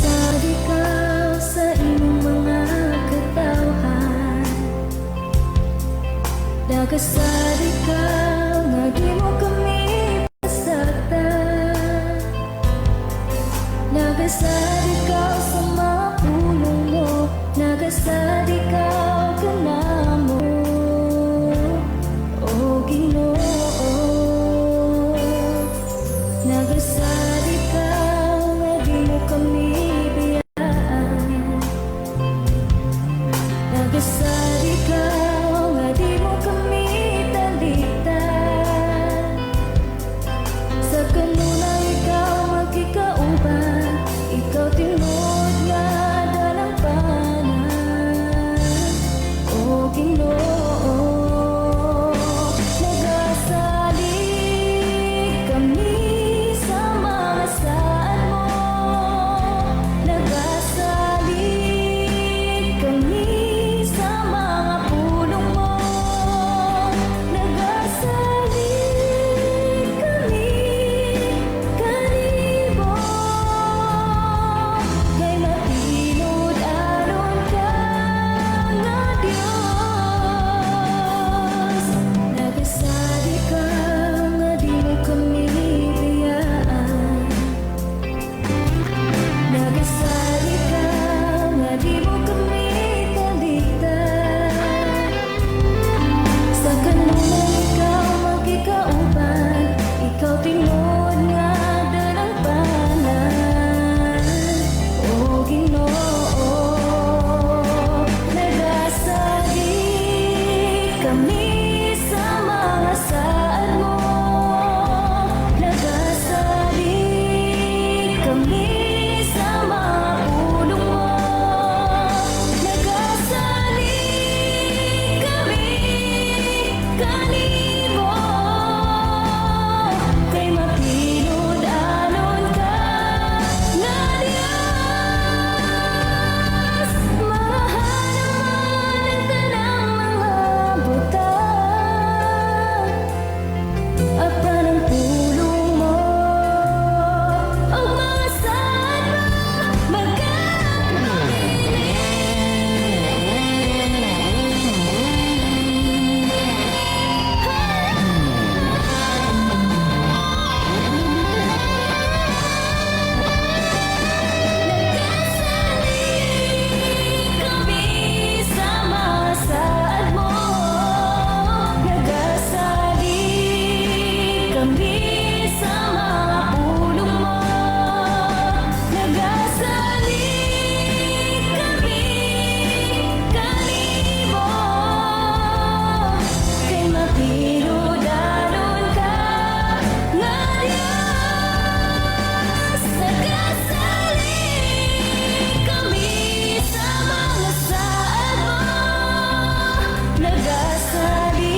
Nagasad ikaw sa imong mga katawhan. Nagasad ikaw nga di mo kami pasaktan. Nagasad ikaw sa mga pulong mo. Nagasad ikaw kanamo, O Ginoo. Nagasad ikaw nga di mo kami biyaan. Nagasad ikaw nga di mo kami talikdan. Sa kanunay ikaw magkikauban. Ikaw tinuod nga dalang panan, O Ginoo. Nagasalig kami sa mga saad mo. Nagasalig kami sa mga pulong mo. Nagasalig kami kanimo kay matinud-anon ka nga Dios. Nagasad ikaw nga di mo kami biyaan. Nagasad ikaw nga di mo kami talikdan. Sa kanunay ikaw magkikauban. Ikaw tinuod nga dalang panan, O Ginoo. Nagasalig kami sa mga saad mo. Nagasalig kami sa mga pulong mo. Nagasalig kami kanimo kay matinud-anon ka nga Dios. Mahanaman ang tanang mga butang apan ang pulong mo ug mga saad mo magkapili. Nagasalig kami sa mga saad mo. Nagasalig kami sa mga pulong mo. Nagasalig kami kanimo kay matinud-anon ka nga Dios. Nagasalig kami sa mga saad mo. Nagasalig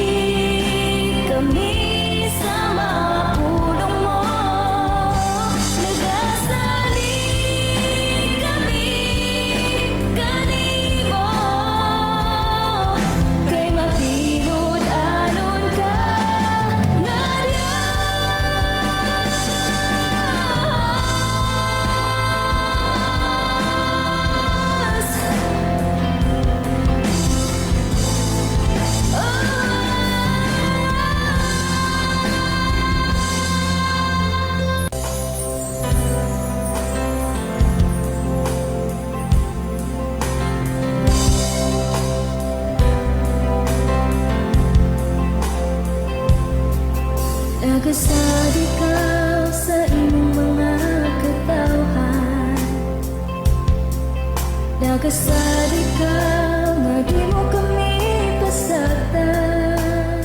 kami sa mga pulong mo. Nagasalig kami kanimo kay matinud-anon ka nga Dios. Oh. Nagasad ikaw sa imong mga katawhan. Nagasad ikaw nga di mo kami pasaktan.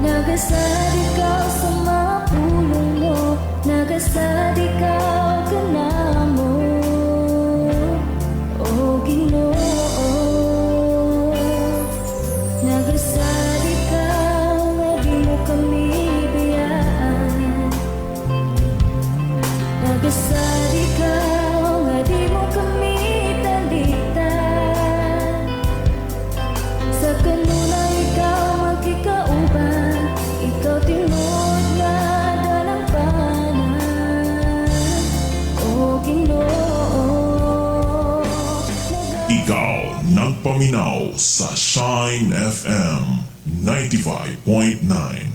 Nagasad ikaw sa mga pulong mo. Nagasad ikaw kanamo, O Ginoo. Nagasad ikaw nga di mo kami biyaan. Nagasad ikaw nga di mo kami talikdan. Sa kanunay ikaw magkikauban. Ikaw tinuod nga dalang panan, Nagpaminaw sa Shine FM 95.9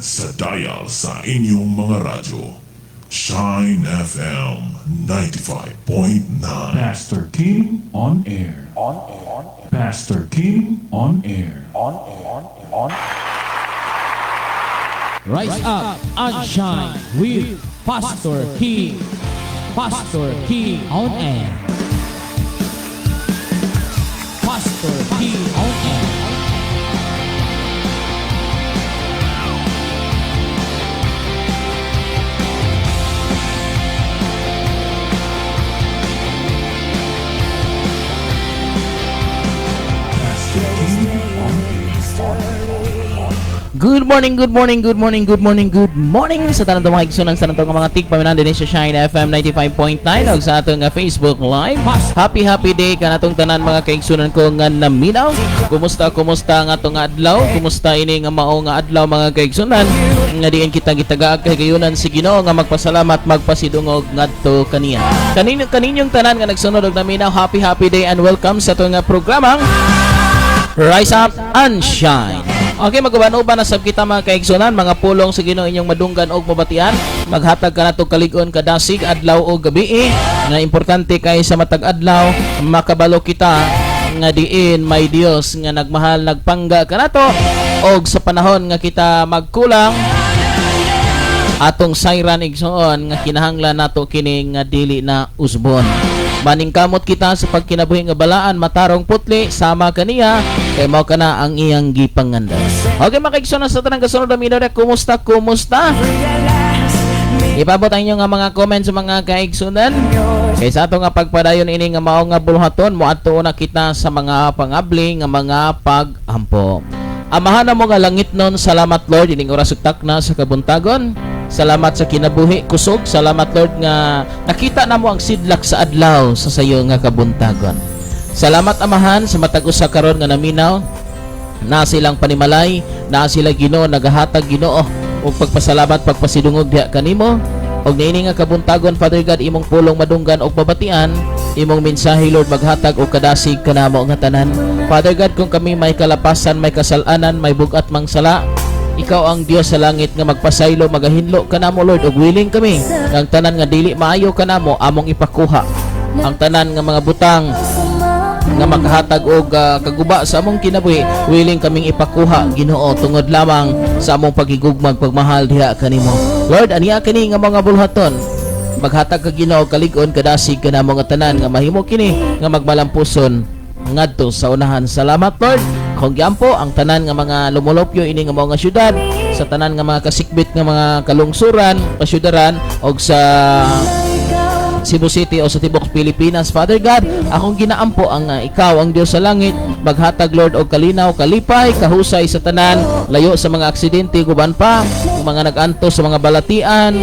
sa dial sa inyong mga radyo. Shine FM 95.9. Pastor King on air. On air. Pastor King on air. On air. On. Rise up and shine with Pastor King. Pastor King on air. Pastor King on air. Pastor King on air. Good morning, good morning, good morning, good morning, good morning sa tanan mga igsoon, sa tanan mga tigpaminaw dinhi sa Shine FM 95.9 ug sa atong Facebook Live. Happy happy day kanatong tanan, mga kaigsunan ko nga naminaw. Kumusta, kumusta ang atong adlaw? Kumusta ini nga mao nga adlaw, mga kaigsunan? Nga diin kita gitagaag kahigayunan si Ginoo nga magpasalamat, magpasidungog ngadto kaniya. Kaninyo kaninyong tanan nga nagsunod og naminaw, happy happy day and welcome sa atong programang Rise Up and Shine. Okay, maguban-uban na sab kita, mga kaigsunan, mga pulong sa Ginoo inyong madunggan og mabatian. Maghatag kanato kalig-on, kadasig, adlaw o gabi eh. Nga importante kay sa matag adlaw makabalo kita nga diin may Dios nga nagmahal, nagpangga kanato, og sa panahon nga kita magkulang, atong sayran, igsoon, nga kinahanglan nato kini nga dili na usbon. Maningkamot kita sa pagkinabuhi nga balaan, matarong, putli sama kaniya, kay mao kana ang iyang gipanganda. Okay, mga kaigsoon, sa tanang kasunod naminaw, kumusta, kumusta? Ipabot ang inyong nga mga comments sa mga kaigsunan. Kay sa ato nga pagpadayon ini nga mao nga buluhaton, moadto na kita sa mga pangabli nga mga pagampo. Amahan mo nga langit nun, salamat, Lord, ining oras ug takna sa kabuntagon. Salamat sa kinabuhi, kusog. Salamat, Lord, nga nakita namo ang sidlak sa adlaw sa sayo nga kabuntagon. Salamat, Amahan, sa matag usa karon nga naminaw na silang panimalay, na sila, Ginoo, nagahatag, Ginoo, ug pagpasalamat, pagpasidungog diha kanimo. Og niini nga kabuntagon, Father God, imong pulong madunggan og mabatian, imong mensahe, Lord, maghatag og kadasig kanamo nga tanan. Father God, kung kami may kalapasan, may kasalanan, may bugat mang sala, ikaw ang Dios sa langit nga magpasaylo, magahinlo kanamo, Lord, ug willing kami nga ang tanan nga dili maayo kanamo among ipakuha. Ang tanan nga mga butang nga makahatag og kaguba sa among kinabuhi, willing kaming ipakuha, Ginoo, tungod lamang sa among pagigugmag, pagmahal diha kanimo. Lord, aniya kini nga mga bulhaton, maghatag ka, Ginoo, kalig-on, kadasig kanamo nga tanan nga mahimo kini nga magmalampuson ngadto sa unahan. Salamat, Lord. Kung giampo ang tanan nga mga lumulupyo ini nga mga syudad, sa tanan nga mga kasikbit nga mga kalungsuran, kasyudaran og sa Cebu City o sa tibok Pilipinas. Father God, akong ginaampo ang ikaw ang Dios sa langit, maghatag, Lord, og kalinaw, kalipay, kahusay sa tanan, layo sa mga aksidente, guban pa ang mga nag-antos sa mga balatian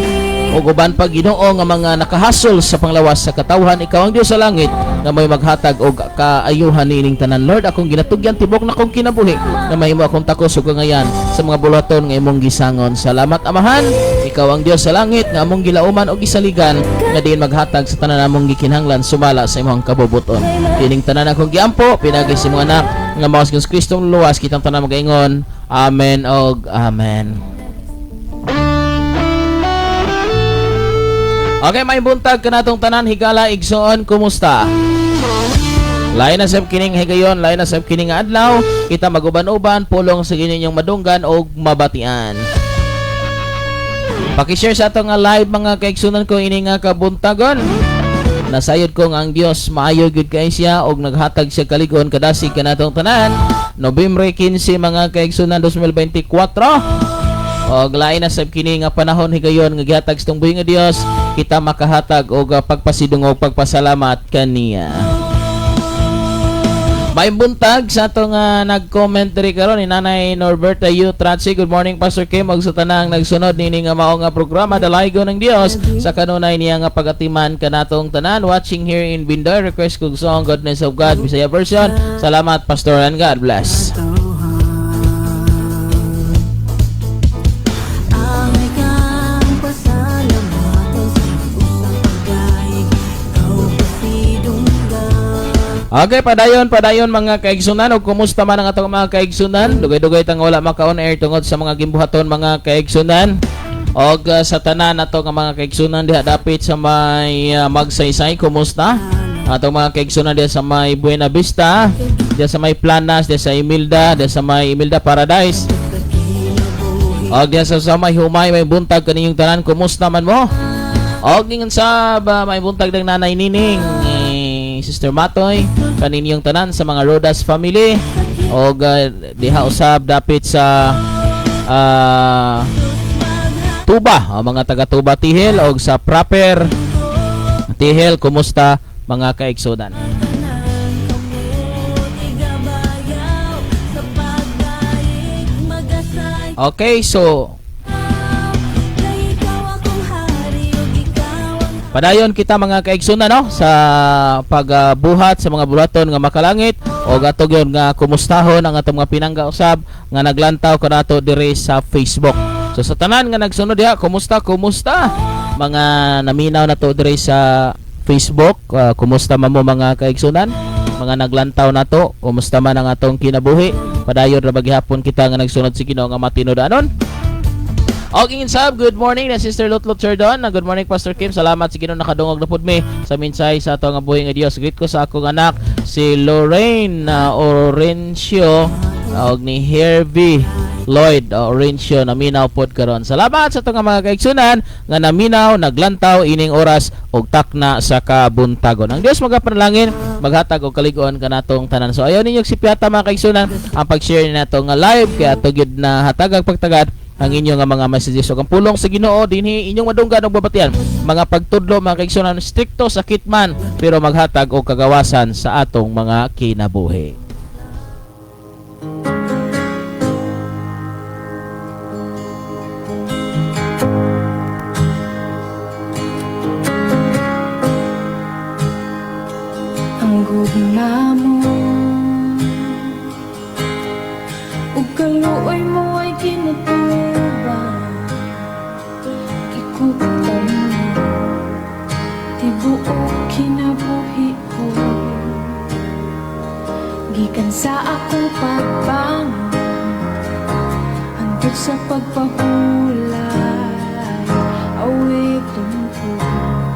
o guban pa, Ginoo, nga mga nakahasol sa panglawas sa katawhan. Ikaw ang Dios sa langit nga may maghatag og kaayuhan niining tanan. Lord, akong ginatugyan tibok na akong kinabuhi nga mahimo akong takos ug kangayan sa mga buluhaton nga imong gisangon. Salamat, Amahan. Ikaw ang Dios sa langit nga among gilauman og gisaligan nga diin maghatag sa tanan among gikinahanglan sumala sa imong kabubuton. Kining tanan akong giampo pinaagi sa imong anak nga mao si Kristo luwas. Kitang tanan magaingon, Amen og Amen. Okay, may buntag kanatong tanan, higala, igsoon, kumusta? Lain na sab kining higayon, lain na sab kining adlaw, kita maguban-uban, pulong sa inyong madunggan og mabatian. Paki-share sa atong nga live, mga kaigsunan ko, ini nga kabuntagon. Nasayod ko nga ang Dios maayo gyud kay siya og naghatag siya kalig-on, kadasig kanatong tanan. Nobyembre 15, mga kaigsunan, 2024. Og lain na sab kini nga panahon, higayon nga gihatag sa buhi nga Dios, kita makahatag og pagpasidungog, pagpasalamat kaniya. May buntag sa atong nag-comment diri karon ni Nanay Norberta U. Tratsi. Good morning, Pastor Kim, ug sa tanang nagsunod niini nga mao nga programa. Dalaygon ng Dios sa kanunay niya nga pagatiman kanatong tanan. Watching here in Bindoy, request kog song Goodness of God Bisaya version. Salamat, Pastor, and God bless. Angay kang pasalamatan sa usang pagkahig. Ikaw pasidunggan. Okay, padayon, padayon, mga kaigsunan. O kumusta man ang atong mga kaigsunan? Dugay-dugay tang wala maka-on air tungod sa mga gimbuhaton, mga kaigsunan. Og sa tanan nato nga mga kaigsunan diha dapit sa may Magsaysay, kumusta? Atong mga kaigsunan diha sa may Buena Vista, diha sa may Planas, diha sa Imelda, diha sa may Imelda Paradise. Og diha sa may Humay, may buntag kaninyong tanan, kumusta man mo? Og ingon sa ba, may buntag ng Nanay Nining, eh, Sister Matoy, kaninyong tanan sa mga Rodas family og diha usab dapit sa Tuba, ang mga taga Tuba Tihil og sa proper Tihil, kumusta, mga kaigsunan? Tanan kamot igabayaw sa pagdaig magasay. Okay, so Kay ikaw akong hari ug ikaw ang padayon kita, mga kaigsunan, no, sa pagbuhat sa mga buhaton nga makalangit o ato gyud nga kumustahon ang atong mga pinangga usab nga naglantaw kanato diri sa Facebook. So sa tanan nga nagsunod diha, kumusta, kumusta? Mga naminaw nato diri sa Facebook, kumusta man mo, mga kaigsunan? Mga naglantaw nato, kumusta man ang atong kinabuhi? Padayon ra gihapon kita nga nagsunod sa Ginoo nga matinud-anon. Okay, sab, good morning na Sister Lutlot Cherdon. Good morning, Pastor Kim. Salamat sa Ginoo, nakadungog na pud mi sa mensahe sa ato nga buhi nga Dios. Greet ko sa akong anak si Lorraine Orencio og ni Hervey Lloyd Orencio, naminaw pod karon. Salamat sa atong mga kaigsunan nga naminaw, naglantaw ining oras og takna sa kabuntagon. Ang Dios magapanalangin, maghatag og kalig-on kanatong tanan. So ayaw ninyo sipyata, mga kaigsunan, ang pag-share nato nga live kay ato gyud na hatagag pagtagad ang inyong nga mga messages ug ang pulong sa Ginoo dinhi inyong madunggan ug babatian, mga pagtudlo, mga kaigsunan, strikto, sakit man, pero maghatag og kagawasan sa atong mga kinabuhi. Ang gugma mo ug kaluoy mo ay kinatubang. Gikuptan mo tibuok kinabuhi ko. Gikan sa akong pagbangon hangtod sa pagpahulay, awiton ko ang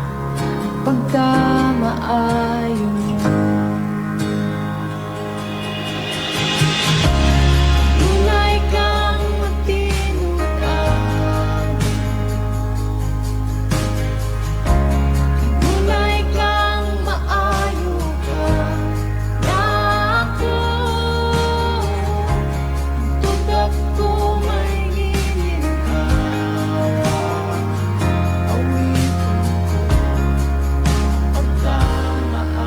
pagkamaayo mo. Tunay kang matinud-an. Tunay kang maayo ka nako. Hantod ako may gininhawa, awitin ko pagkamaayo.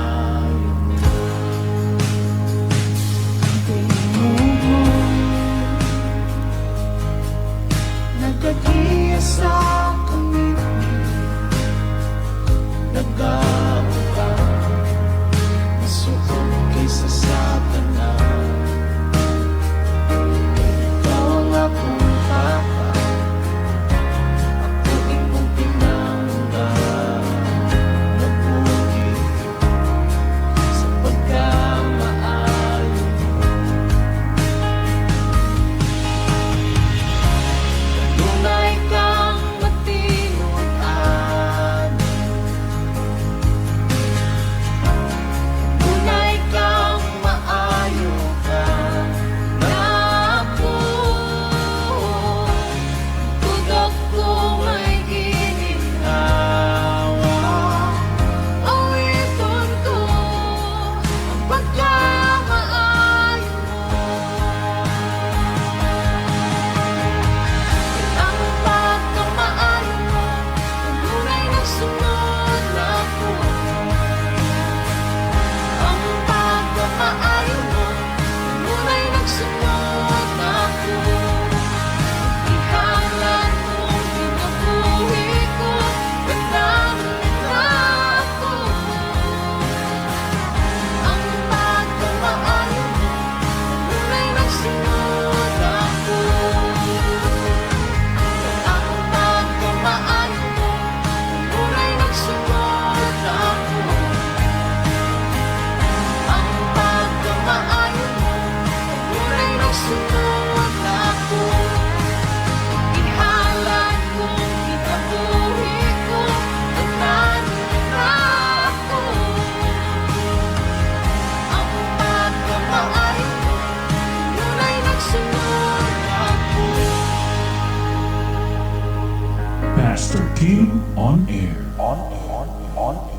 Kim on Air. On Air. On Air.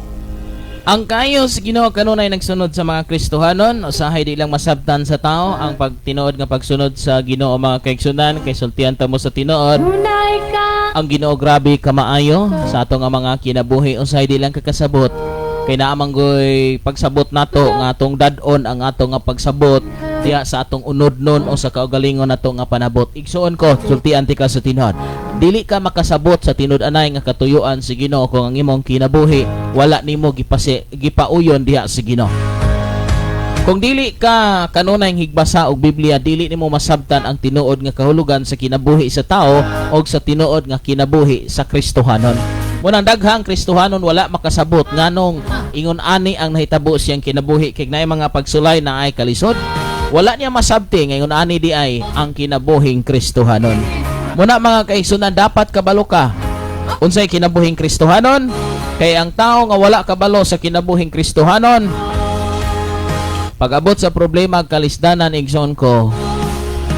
Ang kaayo sa Ginoo kanunay nagsunod sa mga Kristohanon, usahay di lang masabtan sa tao ang pagtinuod nga pagsunod sa Ginoo, mga kaigsunan, kay sultian ta mo sa tinuod. Tunay ka. Ang Ginoo grabe kamaayo sa ato nga mga kinabuhi, usahay di lang kakasabot kay naa man goy pagsabot nato nga atong dad-on ang ato nga pagsabot diya sa atong unodnon o sa kaugalingon nato nga panabot. Igsuon ko, sultian tika sa tinuod, dili ka makasabot sa tinud-anay nga katuyuan si Ginoo kung ang imong kinabuhi wala nimo gipasi gipauyon diha sa Ginoo. Kung dili ka kanunay higbasa og Biblia, dili nimo masabtan ang tinuod nga kahulugan sa kinabuhi sa tao o sa tinuod nga kinabuhi sa Kristohanon. Munang daghang Kristohanon wala makasabot nganong ingon ani ang nahitabo siyang kinabuhi kay naay mga pagsulay na ay kalisod. Wala niya masabti nga ingon ani di ay ang kinabuhing Kristohanon. Muna, mga kaigsunan, dapat kabalo ka unsay kinabuhing Kristohanon, kay ang tao nga wala kabalo sa kinabuhing Kristohanon, pag-abot sa problema, kalisdanan, igsoon ko,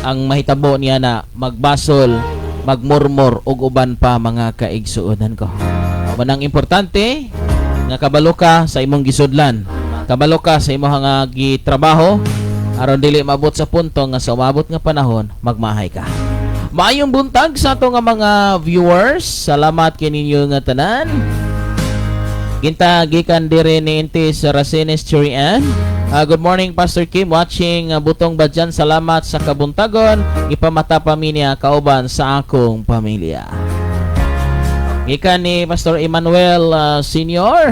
ang mahitabo niya na magbasol, magmurmur ug uban pa, mga kaigsuonan ko. Manang importante nga kabalo ka sa imong gisudlan. Kabalo ka sa imong nga gitrabaho aron dili maabot sa punto nga sa umabot nga panahon magmahay ka. Maayong buntag sa ato nga mga viewers. Salamat kininyo nga tanan. Ginta gikan dire ni Inti sa Racenes Churian. Good morning, Pastor Kim, watching Butong Badyan. Salamat sa kabuntagon. Ipamata pa mi niya kauban sa akong pamilya. Gikan ni Pastor Emmanuel Senior.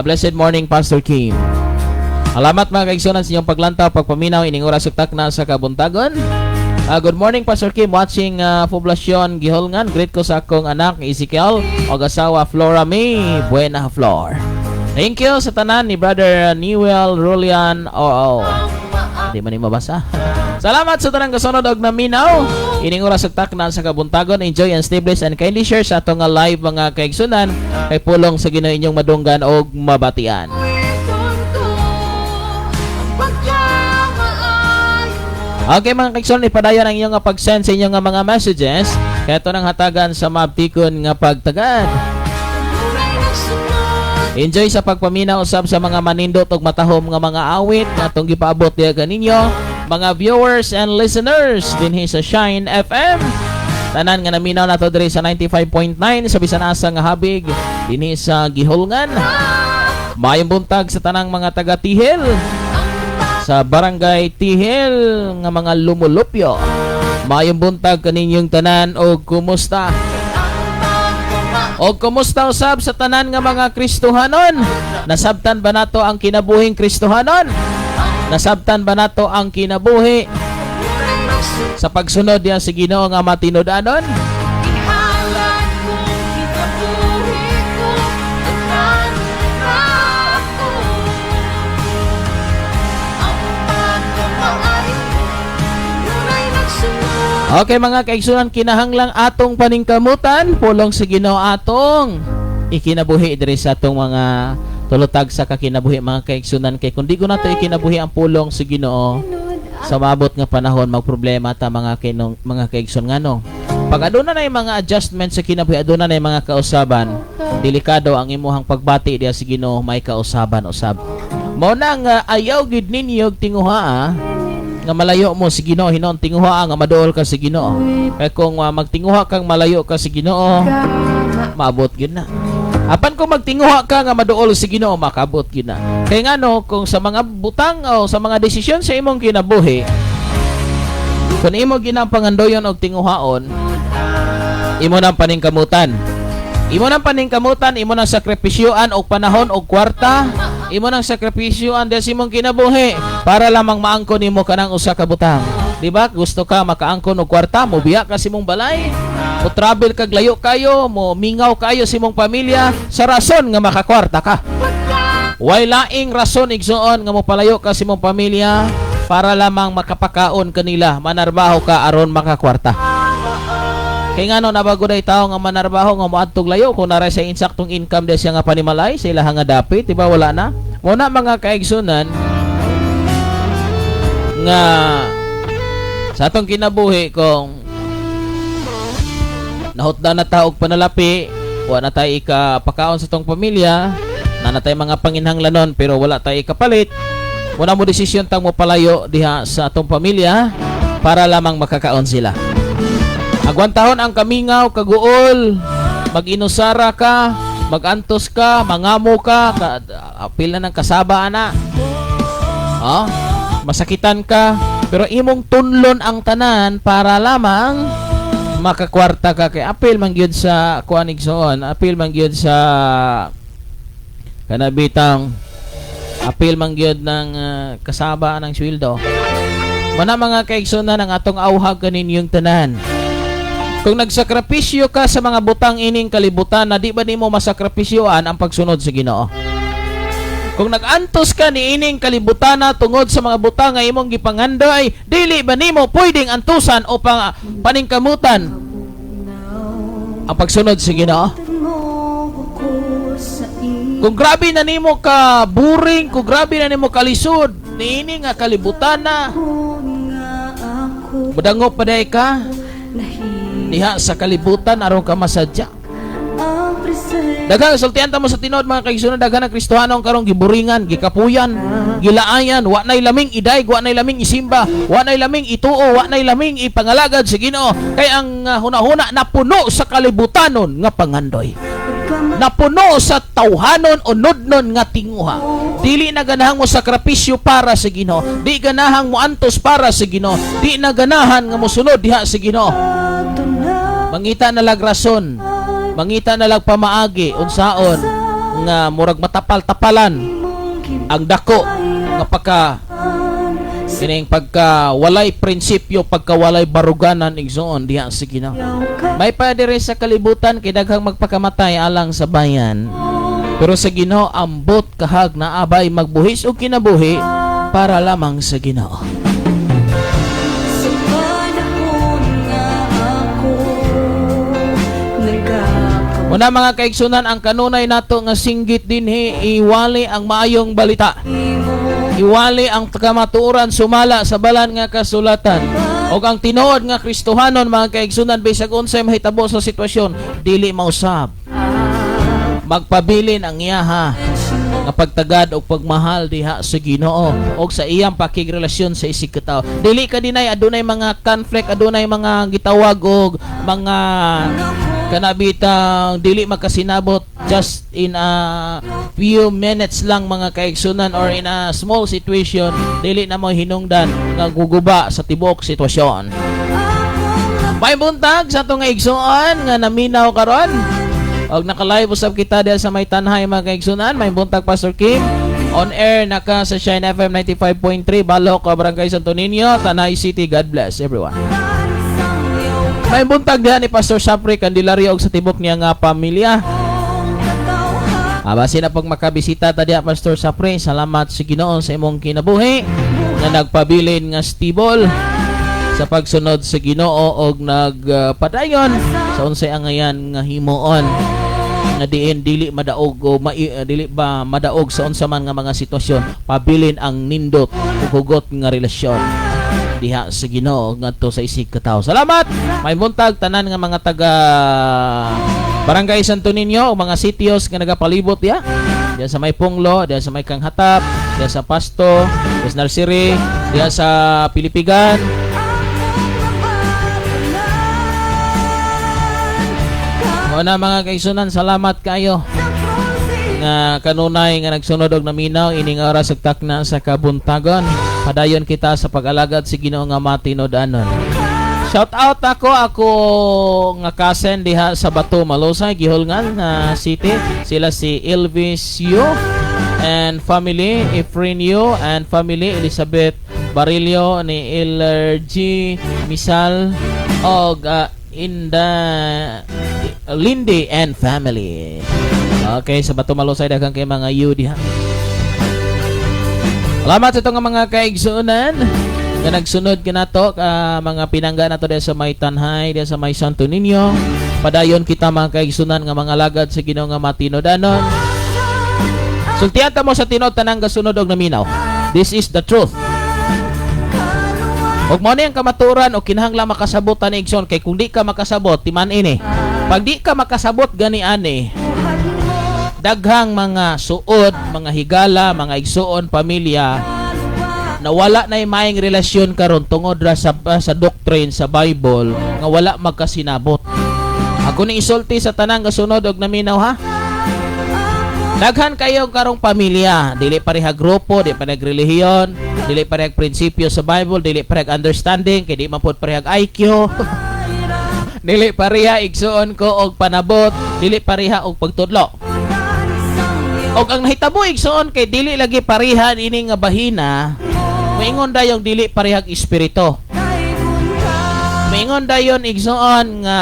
Blessed morning, Pastor Kim. Salamat, mga kaigsunan, sa inyong paglantaw, pagpaminaw ining oras ug takna sa kabuntagon. Good morning, Pastor Kim, watching Poblacion Giholngan. Greet ko sa akong anak Ezekiel ug asawa Flora May. Buena Flor. Thank you sa tanan ni Brother Newell Rolian. Oo. Hindi man ni mabasa. Salamat sa tanang kasunod og naminaw ining oras ug takna sa kabuntagon. Enjoy and stay blessed and kindly share sa atong nga live, mga kaigsunan, kay pulong sa Ginoo inyong madunggan og mabatian. Ko ang pagkamaayo. Okay, mga kaigsunan, ipadayon ang inyong nga pag-send sa inyong nga mga messages. Kaya ito nang hatagan sa maabtikon nga pagtagad. Tunay nagsunod. Enjoy sa pagpaminaw usab sa mga manindot ug matahom nga mga awit nga atong gipaabot diha kaninyo, mga viewers and listeners dinhi sa Shine FM. Tanan nga naminaw nato diri sa 95.9 sa bisan asa nga habig dinhi sa Giholngan. Maayong buntag sa tanang mga taga Tihil sa Barangay Tihil nga mga lumulupyo. Maayong buntag kaninyong tanan og kumusta? O kumusta usab sa tanan nga mga Kristohanon? Nasabtan ba nato ang kinabuhing Kristohanon? Nasabtan ba nato ang kinabuhi sa pagsunod diya sa Ginoo nga matinud-anon? Ihalad kong kinabuhi ko, tanan na ako. Ang pagkamaayo, tunay nagsunod. Okay, mga kaigsunan, kinahanglang atong paningkamutan pulong sa Ginoo atong ikinabuhi diri sa atong mga tulotag sa kakinabuhi, mga kaigsunan, kay kung di ko nato ikinabuhi ang pulong sa Ginoo, sa maabot nga panahon magproblema ta, mga kaigsoon. Ngano? Pag aduna na yung mga adjustment sa kinabuhi, aduna na yung mga kausaban, delikado ang imuhang pagbati diya sa Ginoo, may kausaban usab. Mao na nga ayaw gid ninyo og tinguha nga malayo mo si Ginoo. Hinon tinguha nga maduol ka sa Ginoo, kay kung magtinguha kang malayo ka sa Ginoo, maabot gyud na. Apan kung magtinguha ka nga maduol sa Ginoo, makabot gyud na. Kay ngano, kung sa mga butang o sa mga desisyon sa imong kinabuhi, kung imo ginapangandoyon og tinguhaon, imo nang paningkamutan. Imo nang paningkamutan, imo nang sakripisyoan og panahon og kwarta, imo nang sakripisyoan sa imong kinabuhi para lamang maangkon nimo kanang usa ka butang. Di ba? Gusto ka makaangkon og kwarta, mobiya ka sa imong balay, mo travel kag layo kayo, mo mingaw kayo sa imong pamilya sa rason nga makakwarta ka. Way laing rason, igsuon, nga mopalayo ka sa imong pamilya para lamang makapakaon kanila, manarbaho ka aron makakwarta. Kay ngano nabago day tao nga manarbaho nga moadtog layo kung naray sa insaktong income di siya nga panimalay sa ilaha nga dapit, di ba wala na? Mo na, mga kaigsunan, nga sa atong kinabuhi, kung nahutda na ta og panalapi, Wa na tay ikapakaon sa tong pamilya, naa na tay mga panginhanglanon pero wala tay ikapalit. Wala mo desisyon tang mo palayo diha sa atong pamilya para lamang makakaon sila. Agwantahon ang kamingaw, kaguol, mag-inusara ka, magantos ka, mangamo ka, apil na ng kasaba ana. Oh, masakitan ka, pero imong tunlon ang tanan para lamang makakwarta ka kay apil man gyud sa kuan, igsoon, apil man gyud sa kanabitang apil man gyud ng kasaba ng sweldo. Mana, mga kaigsunan, ang atong auhag kaninyong tanan. Kung nagsakripisyo ka sa mga butang ining kalibutan na, di ba nimo masakripisyoan ang pagsunod sa Ginoo? Kung nag-antos ka ni ining kalibutan na tungod sa mga butang nga imong gipangandoy, dili ba nimo pwedeng antusan o paningkamutan ang pagsunod sa Ginoo? Kung grabe na nimo ka boring, kung grabe na nimo kalisod niini nga kalibutan na, mudangop pa diay ka diha sa kalibutan aron ka masadya. Daghang, sultian ta mo sa tinuod, mga kaigsunan, daghan ang Kristohano ang karong giburingan, gikapuyan, gilaayan, wa nay laming idayeg, wa nay laming isimba, wa nay laming ituo, wa nay laming ipangalagad sa Ginoo kay ang hunahuna napuno sa kalibutanon nga pangandoy. Napuno sa tawhanon o nudnon nga tinguha. Dili na ganahang mo sakripisyo para sa Ginoo. Di ganahang mo antos para sa Ginoo. Di na ganahan nga mosunod diha sa Ginoo. Mangita na lag rason, mangita na lag pamaagi unsaon nga murag matapal-tapalan ang dako nga pagka kining pagka walay prinsipyo, pagka walay baruganan, igsoon, diha sa Ginoo. May pa diri sa kalibutan kay daghang magpakamatay alang sa bayan. Pero sa Ginoo, ambot kahag na abay magbuhis og kinabuhi para lamang sa Ginoo. Sa panahon nga ako nagkakaw Muna, mga kaigsunan, ang kanunay nato nga singgit dinhi, iwali ang maayong balita. Iwali ang kamatuoran sumala sa balan nga kasulatan. Og ang tinuod nga Kristohanon, mga kaigsunan, bisag unsay mahitabo sa sitwasyon, dili mausab. Magpabilin ang iyaha nga pagtagad og pagmahal diha sa Ginoo og sa iyang pakigrelasyon sa isig katawo. Dili ka dinay adunay mga conflict, adunay mga gitawag og mga kanabitang dili makasinabot, just in a few minutes lang, mga kaigsunan, or in a small situation, dili na mo hinungdan nga guguba sa tibuok sitwasyon. May buntag sa atong igsoon nga naminaw karon. Og naka-live usab kita diha sa may Tanhay, mga kaigsunan. May buntag, Pastor Kim. On air naka sa Shine FM 95.3, Balok, Barangay Santo Niño, Tanay City. God bless everyone. May buntag diha ni Pastor Sapri Candelario og sa tibok niya nga pamilya. Basi na pag makabisita ta diha, Pastor Sapri, salamat sa Ginoo sa imong kinabuhi nga nagpabilin nga stable sa pagsunod sa Ginoo og nagpadayon sa unsay angayan nga himuon nga diin dili madaog o dili ba madaog sa unsa man nga mga sitwasyon, pabilin ang nindot ug hugot nga relasyon diha sa Ginoo ngadto sa isig katawo. Salamat. May buntag tanan nga mga taga Barangay Santo Niño o mga sitios nga nagapalibot diha. Diha sa may Punglo, diha sa may Kanghatap, diha sa Pasto, diha sa Nursery, diha sa Pilipigan. Mao na, mga kaigsunan, salamat kayo nga kanunay nga nagsunod og naminaw ining oras ug takna sa kabuntagon. Padayon kita sa pag-alagad sa Ginoo nga matinud-anon. Shout out ako nga cousin diha sa Bato Malusay, Gihulngan na City. Sila si Elvis Yu and family, Efren Yu and family, Elizabeth Barillo ni LRG Misal og Inda Lindy and family. Okay, sa Bato Malusay, daghang kay mga Yu diha. Salamat sa itong mga kaigsuonan nga nagsunod kanato, mga pinangga nato diha sa may Tanhay, diha sa may Santo Niño. Padayon kita, mga kaigsunan, nga mga alagad sa Ginoo nga matinud-anon. Sultian ta mo sa tinuod tanang gasunod og naminaw. This is the truth. Ug mao ni ang kamatuoran o kinahanglan makasabot ani, igsoon, kay kung di ka makasabot, timan ini. Pag di ka makasabot gani ani, daghang mga suod, mga higala, mga igsuon, pamilya na wala na maayong relasyon karon tungod ra sa doctrine sa Bible nga wala magkasinabot. Ako ni isulti sa tanang gasunod og naminaw, ha. Daghan kayo karong pamilya, dili pareha grupo, di parehag relihiyon, dili parehag prinsipyo sa Bible, dili parehag understanding, kay di man pod parehag IQ. Dili pareha, igsuon ko, og panabot, dili pareha og pagtudlo. Og ang nahitabo, igsuon, kay dili lagi pareha ini nga bahina, moingon dayong dili parehag espiritu. Moingon dayon, igsuon, nga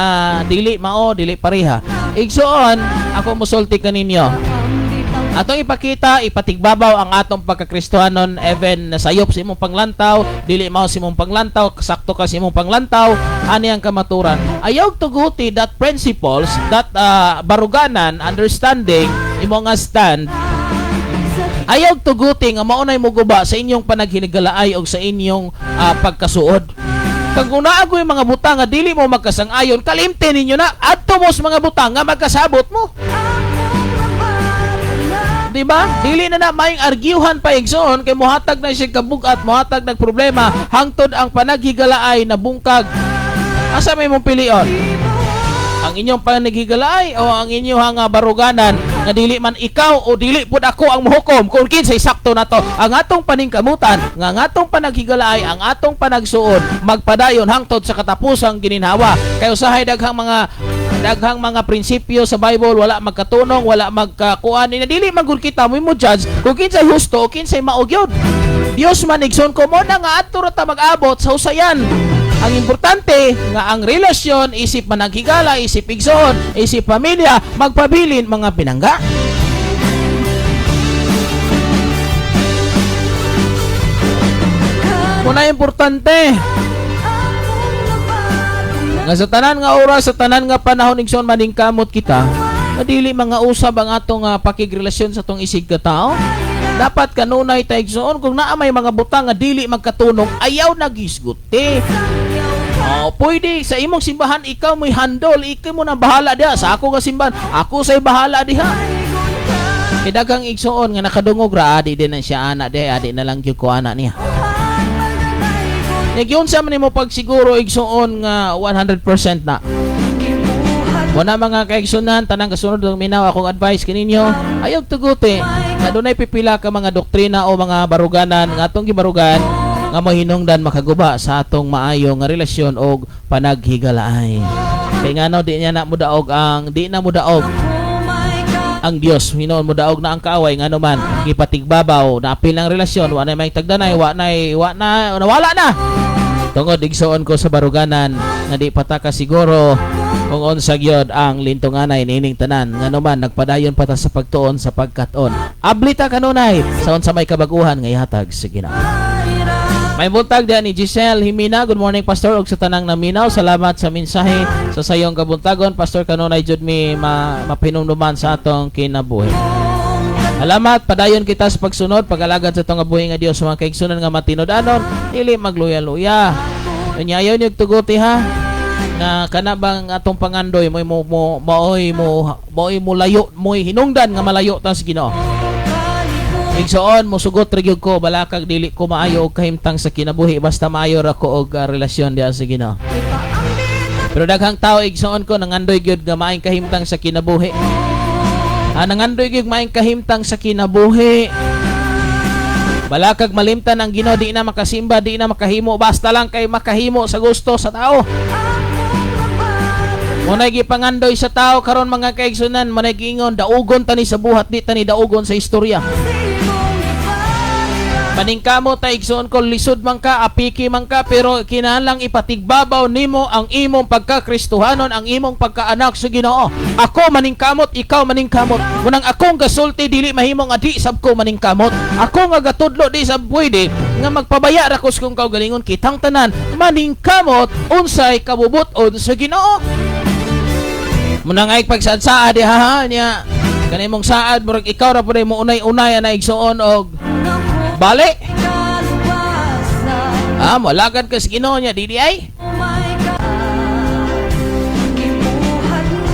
dili mao, dili pareha. Igsuon, ako musulti kaninyo. Atong ipakita, ipatigbabaw ang atong pagkakristohanon even sayop sa imong panglantaw, dili mao sa imong panglantaw, sakto ka sa imong panglantaw, ani ang kamaturan. Ayaw tuguti that principles, that baruganan, understanding, imo nga stand, ayaw tuguti nga maunay muguba sa inyong panaghinigalay o sa inyong pagkasuod. Kag kung naa yung mga butang nga dili mo magkasang-ayon, kalimti ninyo na, adto mo sa mga butang nga magkasabot mo. Di ba? Dili na na maayong arguhan pa, igsoon, kay mohatag na siya kabugat, mohatag nag problema hangtod ang panaghigalaay na bungkag. Asa may mong pilion? Ang inyong panaghigalaay o ang inyong baruganan nga dili man ikaw o dili pud ako ang mohukom kung kinsay sakto na to. Ang atong paningkamutan nga ang atong panaghigalaay, ang atong panagsuod magpadayon hangtod sa katapusang gininhawa. Kay usahay daghang mga prinsipyo sa Bible wala magkatunong, wala magkakuan ni dili man gud kita mo judge kung kinsay husto o kinsay mao gyud. Dios man, igsoon ko, mo na nga adto ra ta mag-abot sa usayan. Ang importante nga ang relasyon isip managhigala, isip igsoon, isip pamilya, magpabilin mga pinangga. Muna importante nga sa tanan nga oras, sa tanan nga panahon, igsoon, maningkamot kita nga dili mga usab ang atong pakigrelasyon sa atong isig ka tao. Dapat kanunay ta, igsoon, kung naa may mga butang nga dili magkatunong, ayaw nagisguti. Oh, pwede sa imong simbahan ikaw mo'y handle, ikaw mo na bahala diha. Sa ako nga simbahan, ako say bahala diha. Kay daghang igsoon nga nakadungog ra, adi din na siya ana diha, adi na lang gyud ko ana niya. Nagyun sa man nimo pagsiguro, igsoon, nga 100% na. Wala, mga kaigsunan, tanang kasunod ng minaw, akong advice kaninyo, ayaw tuguti nga dunay pipila ka mga doktrina o mga baruganan nga atong gibarugan nga mahinungdan makaguba sa atong maayo nga relasyon og panaghigalaay. Kay ngano di niya na mudaog ang di na mudaog ang Dios, hinuon mo daog na ang kaaway, ngano man gipatigbabaw na apil ang relasyon, wa na may tagdanay, wa na wa na nawala na tungod, igsoon ko, sa baruganan nga di pataka siguro kung unsa gyud ang lintunganay niining tanan, ngano man nagpadayon pa ta sa pagtuon sa pagkat-on. Ablita kanunay sa unsa may kabaguhan nga ihatag sa Ginoo. May buntag diha ni Giselle Himina. Good morning, Pastor, ug sa tanang naminaw. Salamat sa mensahe sa sayong kabuntagon. Pastor, kanunay jud mi mahinumduman sa atong kinabuhi. Salamat, padayon kita sa pagsunod, pag-alagad sa atong buhi nga Dios, mga kaigsunan nga matinud-anon, dili magluya-luya. Unya ayaw niyo tuguti, ha, na kana bang atong pangandoy mo mo mo maoy mo maoy mo layo mo'y hinungdan nga malayo ta sa Ginoo. Igsoon, mosugot ra gyud ko balakag dili ko maayo og kahimtang sa kinabuhi basta maayo ra ko og relasyon diha sa Ginoo. Pero daghang tao, igsoon ko, nangandoy gyud nga maayong kahimtang sa kinabuhi. Ah, nangandoy gyud maayong kahimtang sa kinabuhi. Balakag malimtan ang Ginoo, di na makasimba, di na makahimo, basta lang kay makahimo sa gusto sa tao. Muna'y gipangandoy sa tao karon, mga kaigsunan, muna'y giingon daugon tani sa buhat, di tani daugon sa istorya. Paningkamot ta, igsoon ko, lisod man ka, apiki man ka, pero kinahanglang ipatigbabaw nimo ang imong pagkakristohanon, ang imong pagkaanak sa Ginoo. Ako maningkamot, ikaw maningkamot. Munang akong gasulti dili mahimong adi sab ko maningkamot. Ako nga gatudlo di sab pwede nga magpabaya ra ko sa kong kaugalingon. Kitang tanan maningkamot unsay kabubut-on sa Ginoo. Munang ay pagsaad-saad diha, ha, niya kani mong saad murag ikaw ra pud mo unay-unay ana, igsoon, og bali. Ah, moalagad ka sa Ginoo niya, dili ay. Oh my God, gibuhat mo.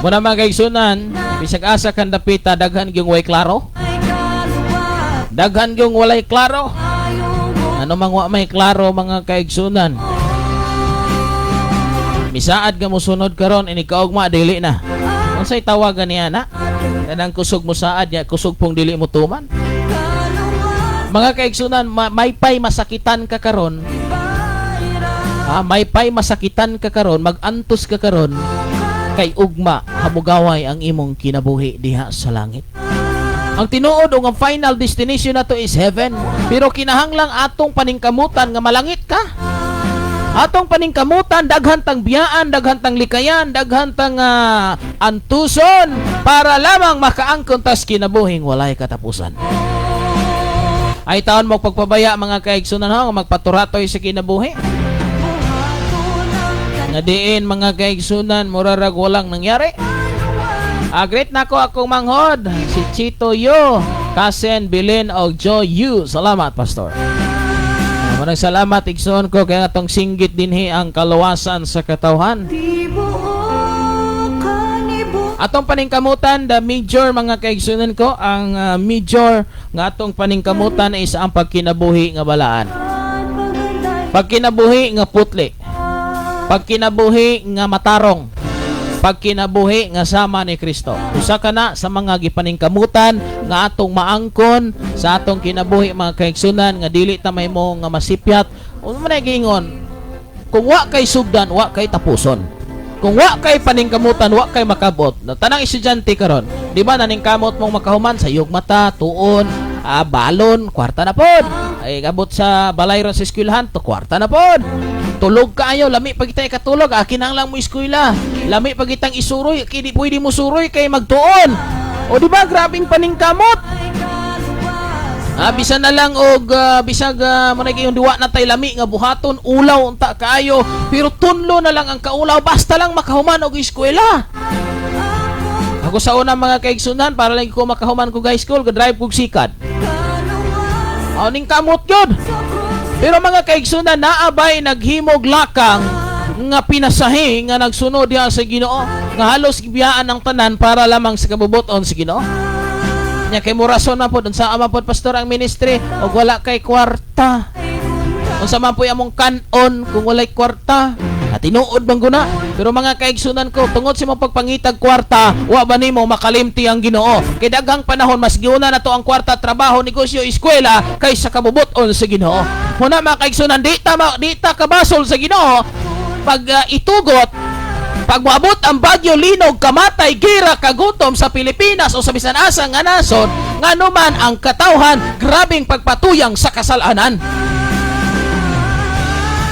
Muna, mga kaigsunan, bisag asa kang dapita, daghan gyung way klaro. Ay kaluwas. Daghan gyung walay klaro. Ayaw mo. Ano mang wa may klaro, mga kaigsunan? Misaad ka mosunod karon, inig kaugma dili na. Unsay tawagan niya na? Kanang kusog mo saad ya, kusog pong dili mo tuman. Kaluwas. Mga kaigsunan, may pay masakitan ka karon. Ah, may pay masakitan ka karon, magantos ka karon kay ugma hamugaway ang imong kinabuhi diha sa langit. Ang tinuod o ang final destination nato is heaven. Pero kinahanglang atong paningkamutan nga malangit ka. Atong paningkamutan, daghan tang biyaan, daghan tang likayan, daghan tang antuson para lamang makaangkon tas kinabuhing walay katapusan. Ay taon mo pagpabaya, mga kaigsunan, ha, nga magpaturatoy sa kinabuhi. Nga diin, mga kaigsunan, murarag walang nangyari. Ah, greet nako akong manghod, si Chito Yo, Kasen Bilin og Joy Yu. Salamat, Pastor. Maraming salamat, igsoon ko, kaya atong singgit dinhi ang kaluwasan sa katawhan. Tibuok kanibuhan. Atong paningkamutan, the major, mga kaigsunan ko, ang major nga atong paningkamutan is ang pagkinabuhi nga balaan. Pagkinabuhi nga putli. Pagkinabuhi nga matarong. Pagkinabuhi nga sama ni Kristo. Usa ka na sa mga gipaningkamutan nga atong maangkon sa atong kinabuhi, mga kaigsunan, nga dili ta mahimo nga masipyat. Unsa man ay giingon? Kung wa kay sugdan, wa kay tapuson. Kung wa kay paningkamutan, wa kay makabot. Na tanang estudyante karon, di ba naningkamot mong makahuman sa mata, tuon, balon, kwarta na pod. Ay abot sa balay ron sa eskwelahan, to kwarta na pod. Tulog kaayo, lami pa kita ikatulog, kinahanglan mo eskwela. Lami pa kitang isuroy, kini pwede mo suroy kay magtuon. O di ba grabing paningkamot? Ah, bisan na lang og bisag mo na yung duwa na tay lami nga buhaton, ulaw unta kaayo, pero tunlo na lang ang kaulaw basta lang makahuman og eskwela. Ako sa una, mga kaigsunan, para lang ko makahuman ko high school, ga-drive kog sikad. Aw ning kamot gyud. Pero, mga kaigsunan, naabay naghimog lakang nga pinasahi nga nagsunod diha sa Ginoo nga halos gibiyaan ang tanan para lamang sa kabubuton sa Ginoo. Nya kay mo rason man pod, unsa man pod, Pastor, ang ministry og wala kay kwarta? Unsa man po among kanon kung walay kwarta? At tinuod bang guna? Pero, mga kaigsunan ko, tungod sa imong pagpangitag kwarta, wa ba nimo makalimti ang Ginoo? Kay daghang panahon mas giuna na to ang kwarta, trabaho, negosyo, eskwela kaysa kabubuton sa Ginoo. Muna, mga kaigsunan, di ta kabasol sa Ginoo pag itugot pag moabot ang bagyo, linog, kamatay, gira, kagutom sa Pilipinas o sa bisan asa nga nasod, ngano man ang katawhan grabing pagpatuyang sa kasalanan.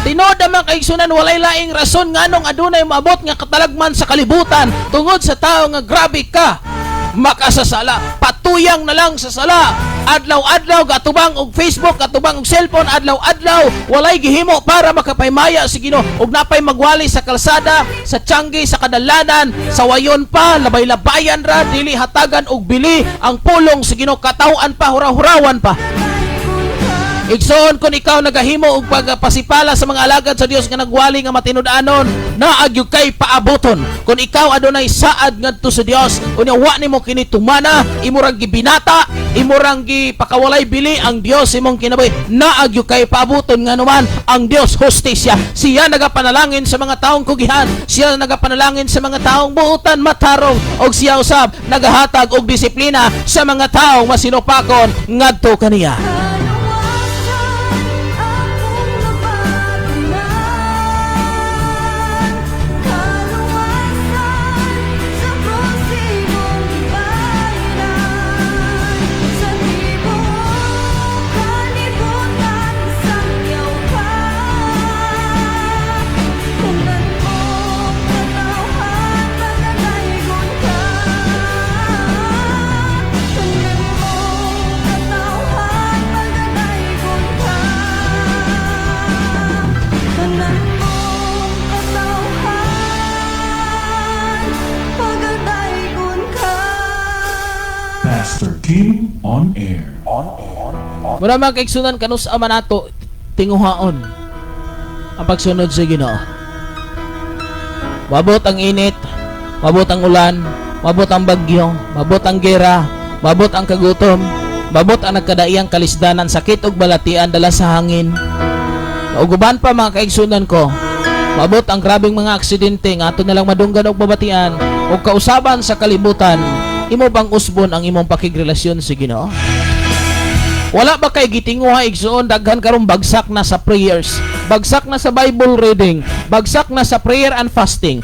Tinuod ang mga kaigsunan, walay laing rason nganong adunay maabot nga katalagman sa kalibutan tungod sa tao nga grabe ka makasasala, patuyang na lang sa sala, adlaw-adlaw gatubang og Facebook, gatubang og cellphone, adlaw-adlaw walay gihimo para makapaymaya sa Ginoo, ug napay magwali sa kalsada, sa tiyanggi, sa kadalanan, sa wayon pa, labay-labayan ra, dili hatagan og bili ang pulong sa Ginoo, kataw-an pa, huraw-hurawan pa. Igsoon, kung ikaw nagahimo og pagpasipala sa mga alagad sa Dios nga nagwali nga matinud-anon, naa gyud kay paaboton. Kung ikaw adunay saad ngadto sa Dios, unya wa nimo kini tumana, imo rang gibinata, imo rang gipakawalay bili ang Dios imong kinabuhi, naa gyud kay paaboton, nganuman ang Dios hustisya. Siya nagapanalangin sa mga taong kugihan, siya nagapanalangin sa mga taong buutan matarong, og siya usab nagahatag og disiplina sa mga taong masinupakon ngadto kaniya. Kaluwasan akong napatungan. Kaluwasan sa krus imong gibayran. Sa tibuok kalibutan sangyaw ka. Tanan mong katawhan pagadaygon ka. Tanan mong katawhan pagadaygon ka. Tanan mong katawhan pagadaygon ka. Pastor Kim on air. Mura, mga kaigsunan, kanus-a man nato tinguhaon. Ang pagsunod sa Ginoo. Mabot ang init, mabot ang ulan, mabot ang bagyo, mabot ang gera, mabot ang kagutom, mabot ang nagkadaiyang kalisdanan, sakit ug balatian dala sa hangin. Ug uban pa, mga kaigsunan ko, mabot ang grabeng mga aksidente nga ato nalang madunggan og mabatian ug kausaban sa kalibutan, imo bang usbon ang imong pakigrelasyon sa Ginoo? Wala ba kay gitinguha, igsuon, daghan karon bagsak na sa prayers, bagsak na sa Bible reading, bagsak na sa prayer and fasting,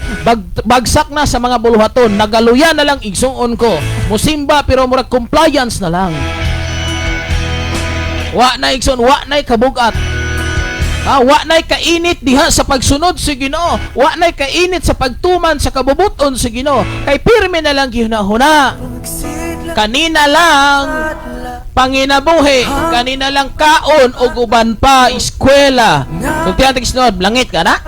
bagsak na sa mga buluhaton, nagaluya na lang, igsuon ko. Musimba pero murag compliance na lang. Wa na, igsuon, wa na kabugat. Ah, wa na'y kainit diha sa pagsunod sa Ginoo. Wa na'y kainit sa pagtuman sa kabubuton sa Ginoo. Kay pirmi na lang gihuna-huna. Kanina lang panginabuhi, kanina lang kaon ug uban pa eskwela. Kung tiyan sunod, langit ka na.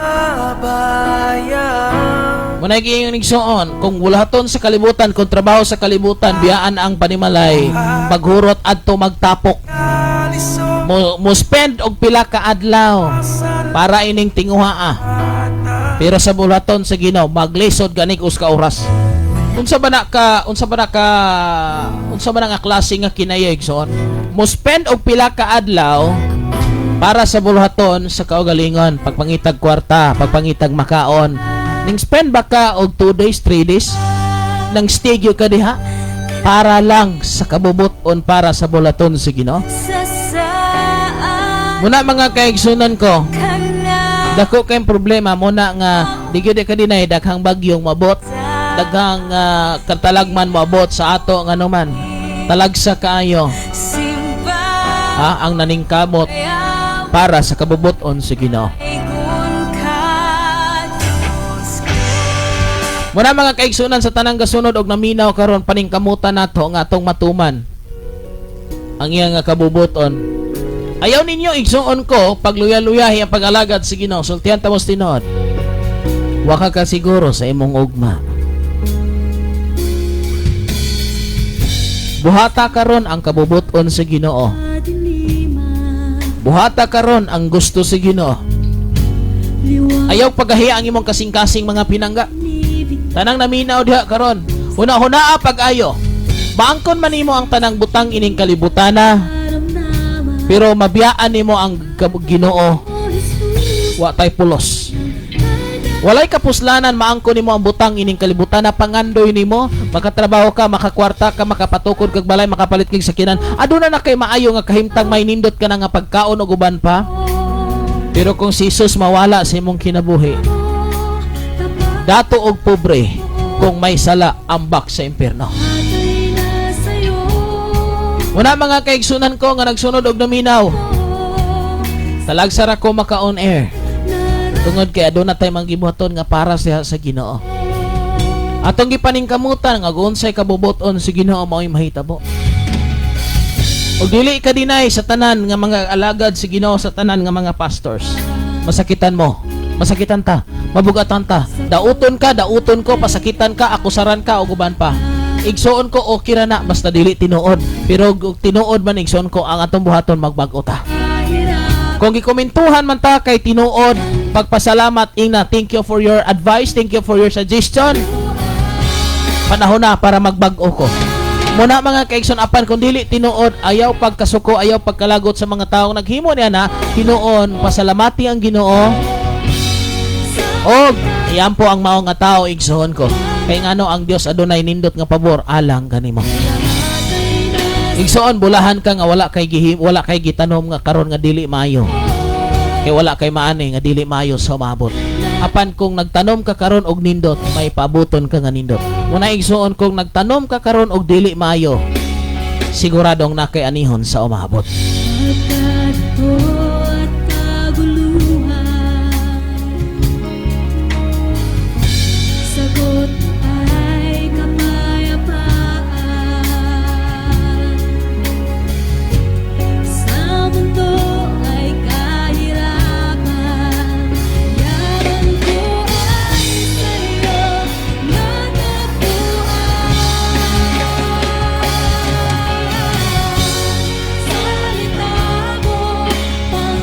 Muna giingon, igsuon, kung buluhaton sa kalibutan, kung trabaho sa kalibutan, biyaan ang panimalay, maghurot adto magtapok. Mo spend og pila ka adlaw para ining tinguha ah. Pero sa buluhaton sa Ginoo, maglisod ganig us ka oras. Unsa ba na nga klase nga kinaya, igsoon? Mo spend og pila ka adlaw para sa buluhaton sa kaugalingon, pagpangitag kwarta, pagpangitag makaon. Ning spend ba ka og 2 days, 3 days nang stigyo ka diha para lang sa kabubuton para sa buluhaton sa Ginoo? Sasaan Muna, mga kaigsunan ko, ka na. Dako kayong problema muna nga di gyud ka dinay daghang bagyong mabot, daghang katalagman moabot sa ato nga man talagsa kaayo Simba ha, ang naningkamot para sa kabubuton sa Ginoo. Ingon ka, Diyos ko. Muna, mga kaigsunan, sa tanang gasunod og naminaw karon, paningkamutan nato nga atong matuman ang iya nga kabubuton. Ayaw ninyo, igsuon ko, pagluya-luyahi ang pag-alagad sa Ginoo. Sultihan ta mo sa tinuod. Wa ka siguro sa imong ugma. Buhata karon ang kabubuton sa Ginoo. Kadiliman. Buhata karon ang gusto sa Ginoo. Liwanag Ayaw pagahiya ang imong kasing-kasing, mga pinangga. Tanang naminaw diha karon. Huna-hunaa pag-ayo. Maangkon man nimo ang tanang butang ining kalibutana, Naramdaman. pero mabiyaan nimo ang Ginoo, O Jesus. wa tay pulos. Walay kapuslanan maangkon nimo ang butang ining kalibutana, pangandoy nimo, makatrabaho ka, makakwarta ka, makapatukod kag balay, makapalit kag sakyanan. Aduna na kay maayo nga kahimtang, may nindot ka na nga pagkaon ug uban pa. Pero kung si Jesus mawala sa imong kinabuhi, dato og pobre, kung may sala, ambak sa impierno. Atay na sa'yo. Muna, mga kaigsunan ko nga nagsunod og naminaw, talagsa ra ko maka on air. Tungod kay aduna tay manggibuhaton nga para siya sa Ginoo. Atong gipaningkamutan nga kung unsay kabubuton sa Ginoo mao'y mahitabo. Ug dili ka dinay sa tanan nga mga alagad sa Ginoo, sa tanan nga mga pastors. Masakitan mo, masakitan ta, mabugatan ta, dauton ka, dauton ko, pasakitan ka, akusaran ka ug uban pa. Igsuon ko, okay ra na basta dili tinuod. Pero kung tinuod man, igsuon ko, ang atong buhaton magbag-o ta. Kung gikomentuhan man ta kay tinuod, pagpasalamat ingna, "Thank you for your advice, thank you for your suggestion. Panahon na para magbag-o ko." Muna, mga kaigsoon, apan kung dili tinuod, ayaw pagkasuko, ayaw pagkalagot sa mga taong naghimo niya na tinuon, pasalamati ang Ginoo. Og iyan po ang mao nga tao, igsoon ko. Kay ngano ang Dios adunay nindot nga pabor alang kanimo. Igsoon, bulahan ka nga wala kay gitanom nga karon nga dili maayo. Kay wala kay maani nga dili maayo sa umabot. Apan kung nagtanom ka karon og nindot, may paabuton ka nga nindot. Muna, igsoon, kung nagtanom ka karon og dili maayo, siguradong na kay anihon sa umabot. Pagkadto at kaguluhan, sagot ay kapayapaan. Sa mundo ay kahirapan, yaman ko ay sa'yo natagpuan. Salita mo, Panginoon.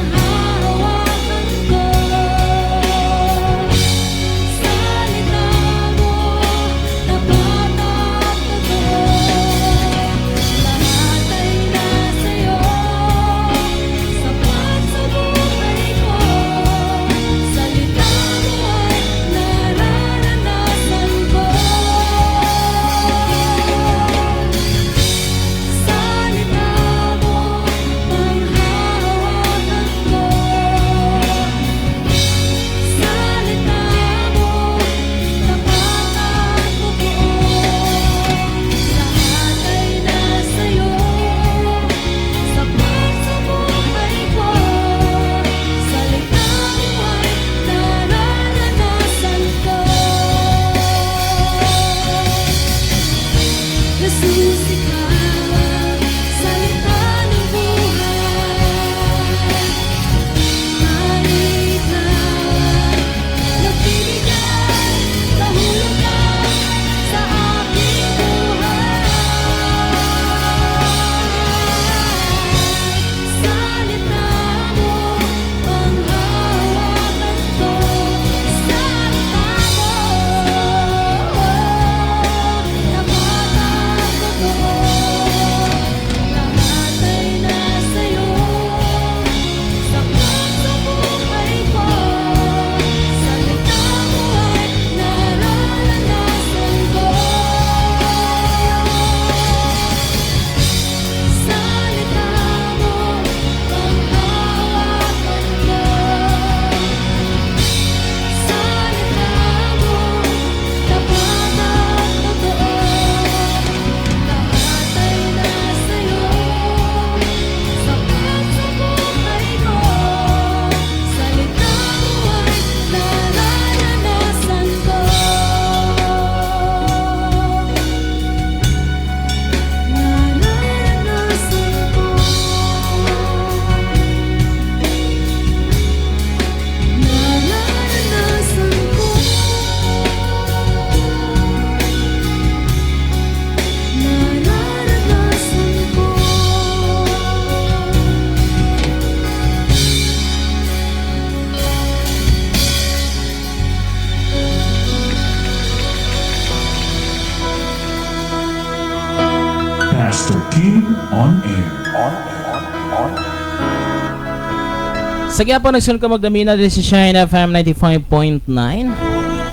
Sa gyapon nagsunod ka magdamina din sa Shine FM 95.9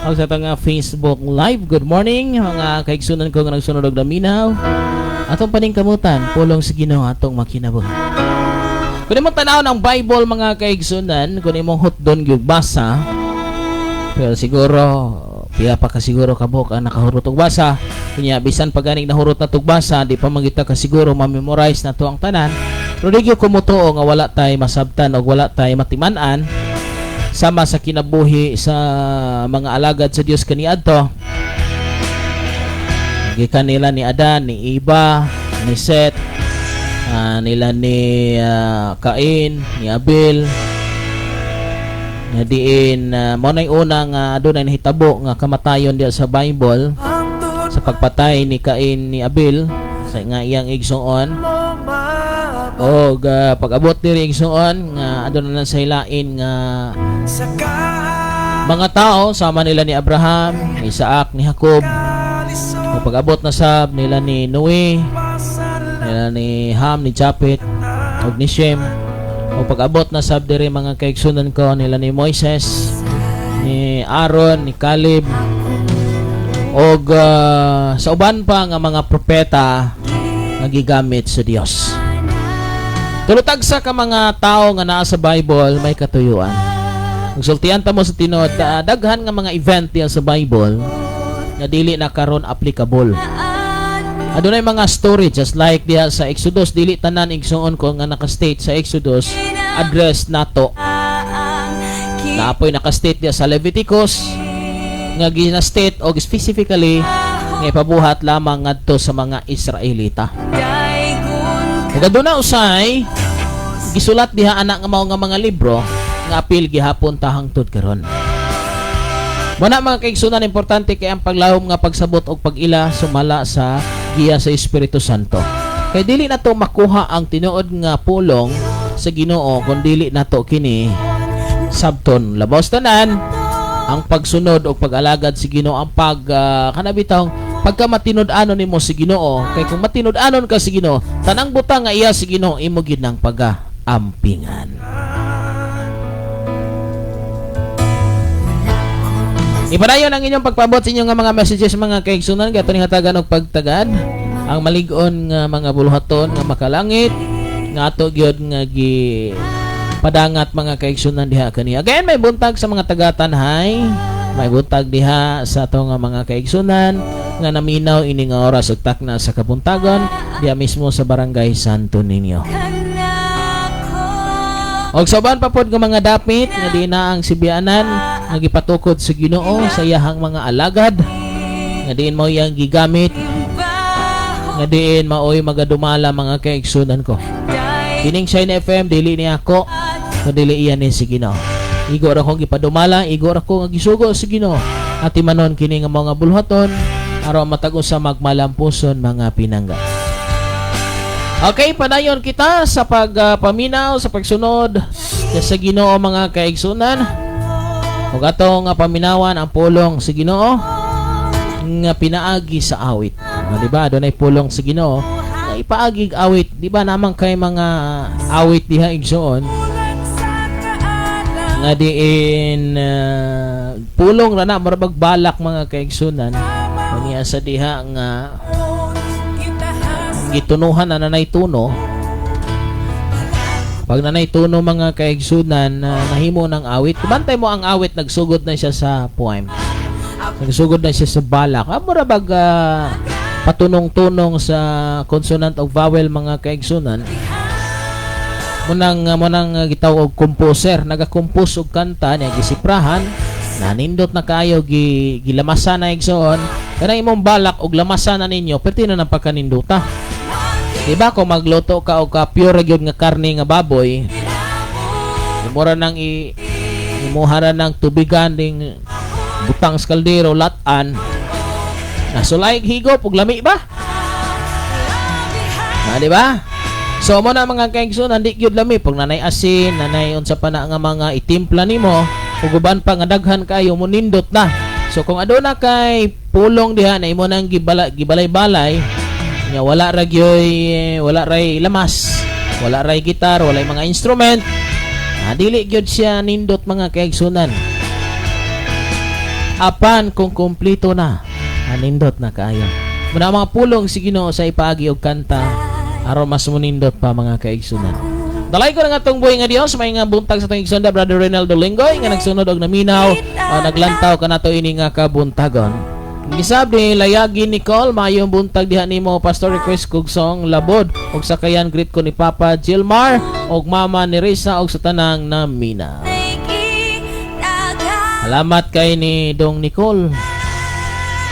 og sa atong Facebook Live. Good morning, mga kaigsunan ko nga nagsunod og daminaw. Atong paningkamutan, pulong sa Ginoo atong makinabuhi. Kung imong tan-aw ang Bible, mga kaigsunan, kung imong hutdon gyud basa, pero siguro pila pa ka siguro kabuok ang nakahurot og basa. Kunya bisan pa ganing nahurot na tug basa, di pa man kita ka siguro ma-memorize na to ang tanan. Pero di gyud ko motuo nga wala tay masabtan og wala tay matiman-an sama sa kinabuhi sa mga alagad sa Dios kaniadto. Gikan nila ni Adan, ni Iba, ni Seth, nila ni Cain, ni Abel, nga diin mao nay una nga adunay nahitabo nga kamatayon diya sa Bible sa pagpatay ni Cain ni Abel sa nga iyang igsuon og pag-abot diri, igsuon, nga aduna lang sa hilain nga mga tao sama nila ni Abraham, ni Isaac, ni Jacob, o pag-abot na sab nila ni Noe, nila ni Ham, ni Japhet ug ni Shem, o pag-abot na sab diri, mga kaigsunan ko, nila ni Moises, ni Aaron, ni Caleb og sa uban pa nga mga propeta nga gigamit sa Dios. Tulutagsa ka mga tao nga naa sa Bible may katuyuan. Magsultian ta mo sa tinuod, daghan nga mga event diya sa Bible nga dili na karon applicable. Adunay mga story just like diha sa Exodus, dili tanan, igsuon ko, nga naka-state sa Exodus address nato. Naapoy naka-state diha sa Leviticus nga gina-state og specifically nga ipabuhat lamang ngadto sa mga Israelita. Ug aduna usay gisulat diha ana nga mao nga mga libro nga apil gihapon ta hangtod karon. Muna, mga kaigsunan, importante kay ang paglahom nga pagsabot og pag-ila sumala sa giya sa Espiritu Santo. Kay dili nato makuha ang tinuod nga pulong sa Ginoo kung dili nato kini sabton. Labaw tanan ang pagsunod o pag-alagad sa Ginoo, ang pag kanabitang pagka matinud-anon nimo si Ginoo, kay kung matinud-anon ka sa Ginoo, tanang butang nga iya sa Ginoo imo gid nang pag-ampingan. Ipadayon ang inyong pagpaabot sa inyong nga mga messages, mga kaigsunan, kay ato ning hatagan og pagtagad ang malig-on nga mga buluhaton nga makalangit nga ato gyud nga gi padangat, mga kaigsunan, diha kaniya. Again, may buntag sa mga taga-Tanhay, may buntag diha sa ato nga mga kaigsunan nga naminaw ini nga oras ug takna sa kabuntagon diha mismo sa Barangay Santo Niño. Og sa uban pa pod nga mga dapit nga di na ang sibianan nga gipatukod sa Ginoo sa iyahang mga alagad nga diin mao iyang gigamit, nga diin maoy magadumala, mga kaigsunan ko. Kining Shine FM dili ni ako kun dili iya ni si Ginoo. Igo ra kong gipadumala, igo ra ko nga gisugo sa Ginoo. At imanon kini nga mga bulhaton aron matag usa magmalampuson, mga pinangga. Okay, padayon kita sa pagpaminaw, sa pagsunod sa Ginoo, mga kaigsunan. Ug atong nga paminawan ang pulong sa Ginoo nga pinaagi sa awit. O, di ba? Adunay pulong sa Ginoo nga ipaagig awit. Di ba namang kay mga awit diha, igsoon, nga diin pulong ra na, murag balak, mga kaigsunan. Unya sa diha nga gitunuhan na nanay tuno, pag nanay tuno, mga kaigsunan, na nahimo ng awit, bantay mo ang awit, nagsugod na siya sa poem, nagsugod na siya sa balak, mura bag patunong-tunong sa consonant o vowel, mga kaigsunan. Munang gitawag og composer, nagakompose og kanta niya, gisiprahan nanindot na kayo, gilamasan na, igsoon. Kanang imong balak og lamasan na ninyo, perti na ng pagkaninduta. Di ba kung magluto ka og ka pure gyud nga karne nga baboy, mura nang imuha ra ng tubigan ding butang sa kaldero, latan nasulay, higop ug lami ba na, di ba? So mo na, mga kaigsoon, hindi gyud lami pag nanay asin, nanay unsa pa na nga mga itimpla nimo ug uban pa nga daghan kayo, munindot na. So kung aduna kay pulong diha na imo nang gibala, gibalay-balay nya, wala ra gyoy, wala ray lamas, wala ray gitar, walay mga instrument. Dili gyud siya nindot, mga kaigsunan. Apan kung kumpleto na, nindot na kaayo. Muna mga pulong si Ginoo sa ipaagi og kanta aron mas munindot pa, mga kaigsunan. Dalay ko na nga atong buhi nga Dios may nga buntag sa atong igsoon, Brother Ronaldo Linggoy, nga nagsunod og naminaw o naglantaw kanato ini nga kabuntagon. Gisab ni Layagi Nicole, maayong buntag diha nimo, Pastor. Request kog song "Labod" og sakayan greet ko ni Papa Gilmar og Mama ni Risa og sa tanang naminaw. Salamat kay ni Dong Nicole.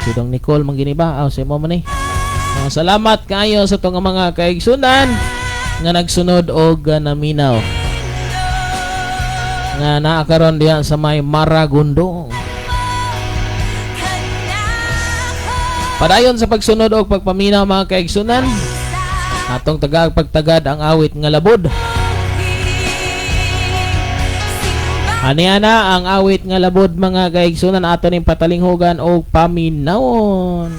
Si Dong Nicole man gini ba? Aw, sa imo man eh. Salamat kayo sa tong mga kaigsunan nga nagsunod og naminaw. Nga naa karon diha sa may Maragondon. Padayon sa pagsunod og pagpaminaw, mga kaigsunan. Atong tagaag pagtagad ang awit nga "Labod." Aniya na ang awit nga "Labod," mga kaigsunan, ato ning patalinghugan og paminawon.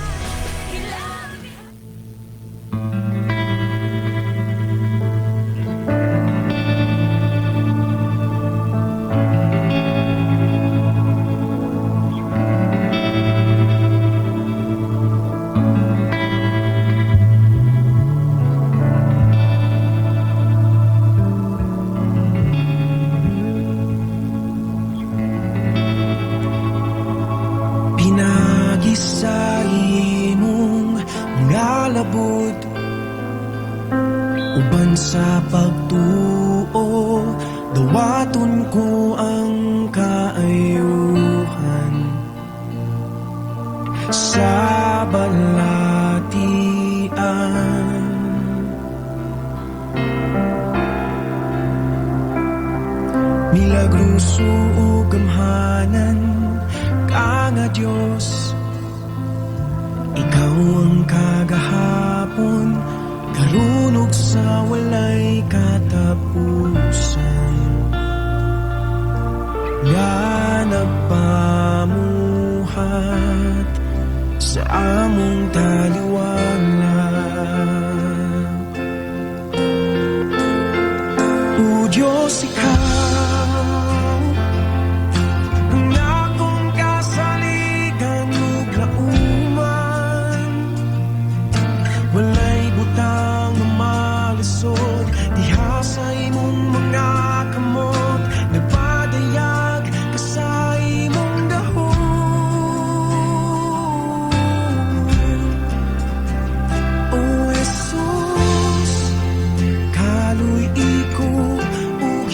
Pinaagi sa imong mga labod, uban sa pagtuo, dawaton ko ang kaayuhan. Sa balatian, milagroso ug gamhanan ka nga Diyos. Ikaw ang kagahapon, karon ug sa walay katapusan, nga nagpamuhat sa among taliwala. O Diyos, ikaw ang akong kasaligan ug lauman. Walay butang nga malisod diha sa imong mga kamot. Nagpadayag ka sa imong gahom. O Jesus, kaluy-i ko ug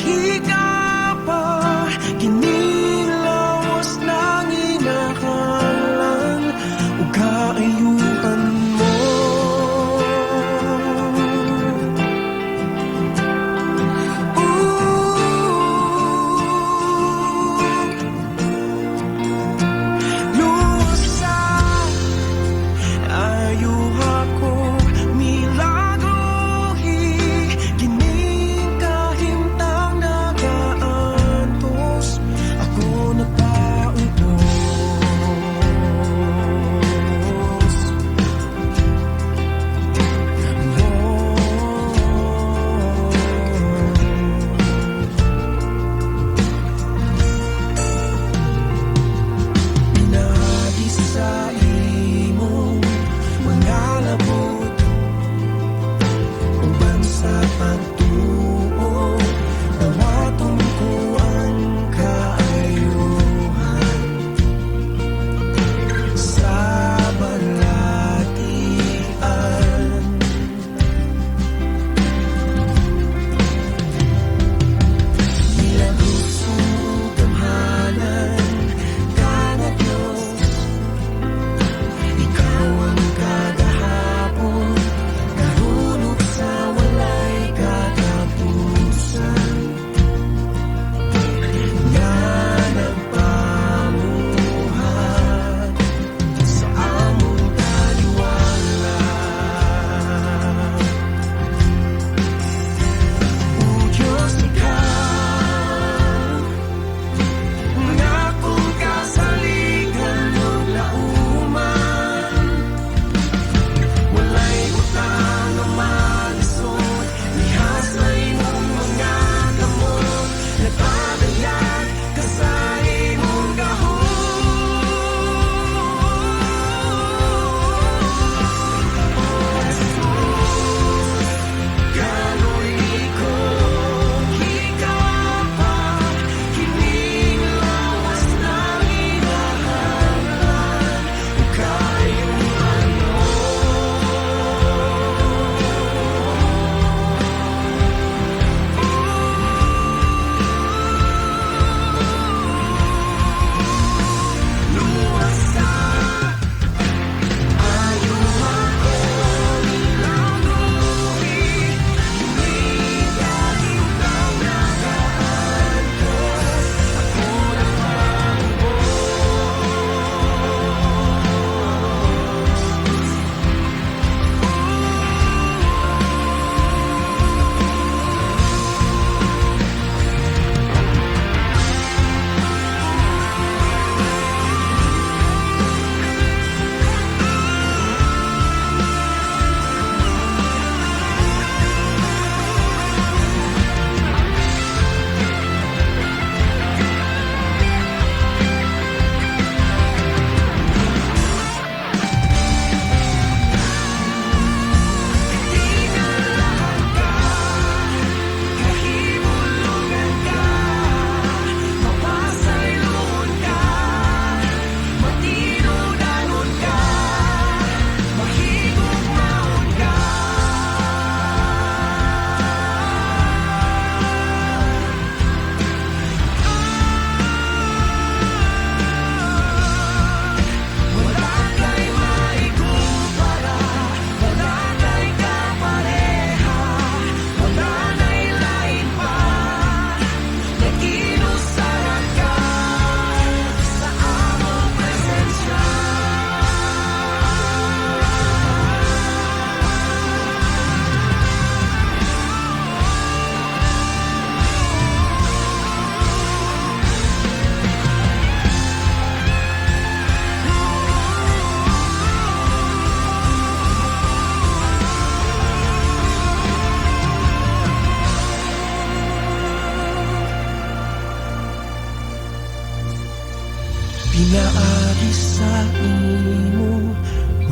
Pinaagi sa imong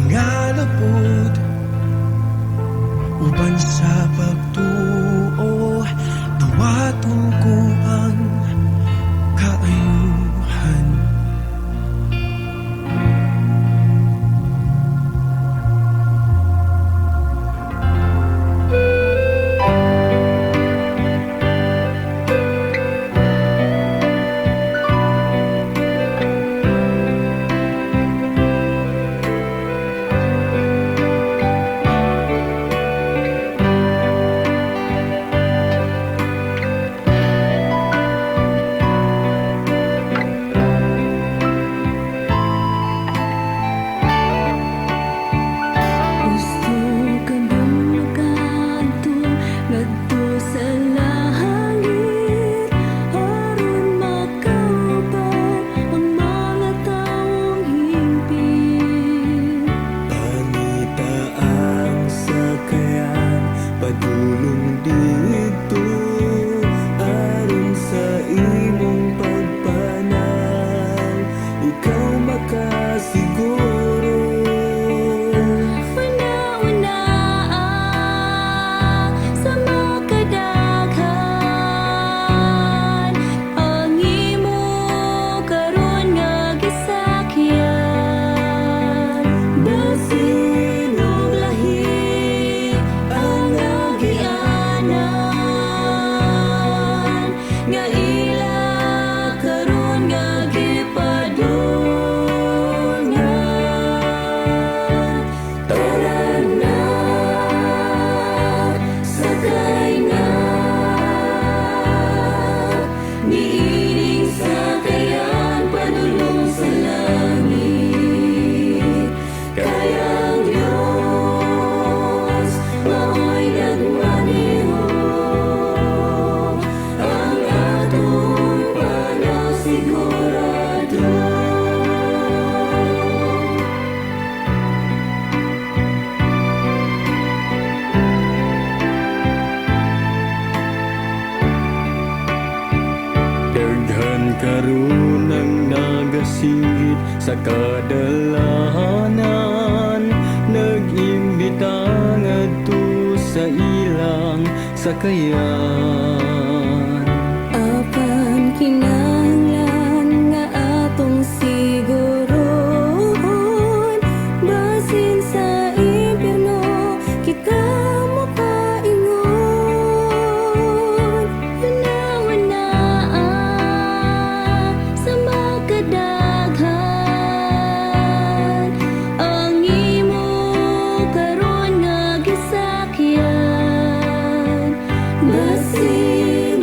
mga lupod, uban sa pagtuo, dawaton ko ang kaayuhan. Gusto ka bang makaadto ngadto sa langit aron makauban ang mga tawong hingpit? Pangita ang sakayan padulong didto aron sa imong pagpanal ikaw makasiguro. Una-una sa makadaghan ang imo karon nga gisakyan. Basin og lahi ang agianan nga ila karon nga gipadulngan. Tara na, sakay na, niining sakayan padulong sa langit. Kay ang Diyos mao'y nagmaneho, ang atong panasigurado. Daghan karon ang nagasinggit sa kadalahanan, nag-imbita ngadto sa ilang sakayan. Apan kinahanglan nga atong sigurohon, basin sa impyerno kita mokaingon. Una-una sa makadaghan ang imo karon nga gisakyan. Basin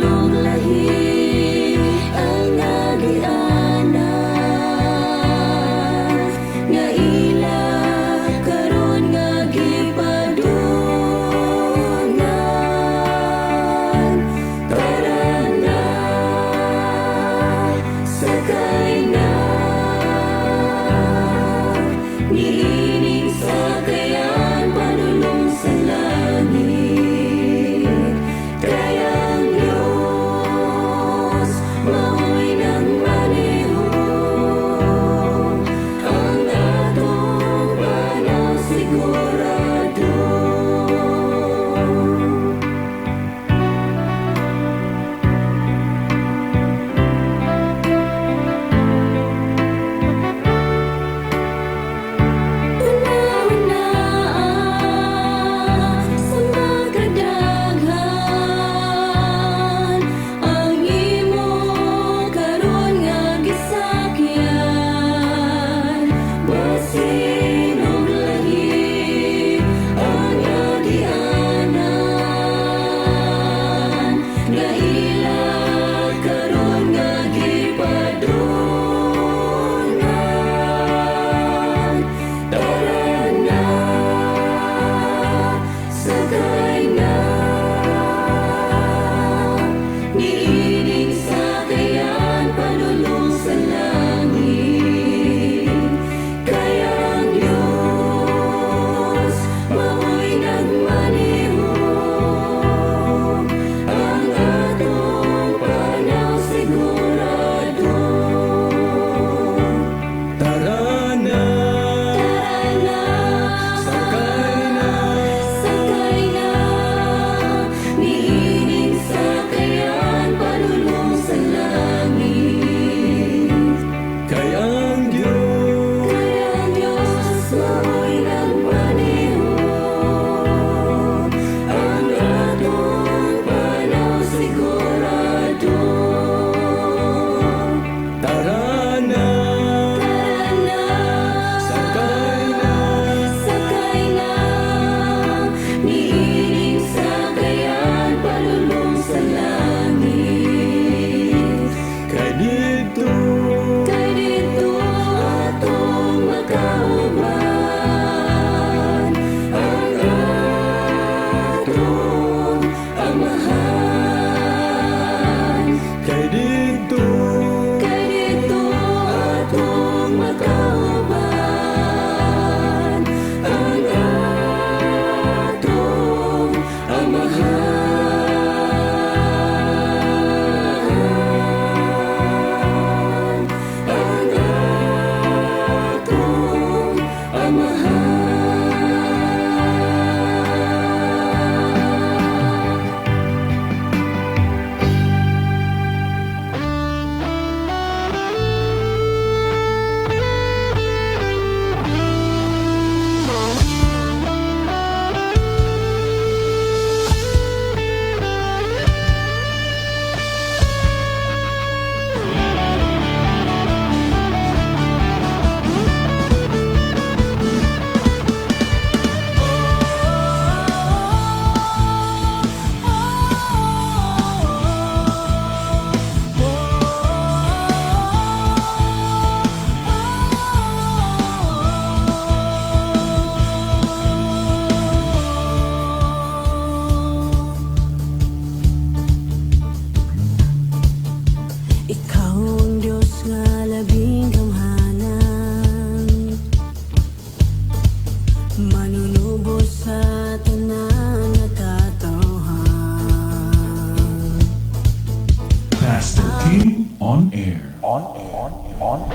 Pastor Kim on air.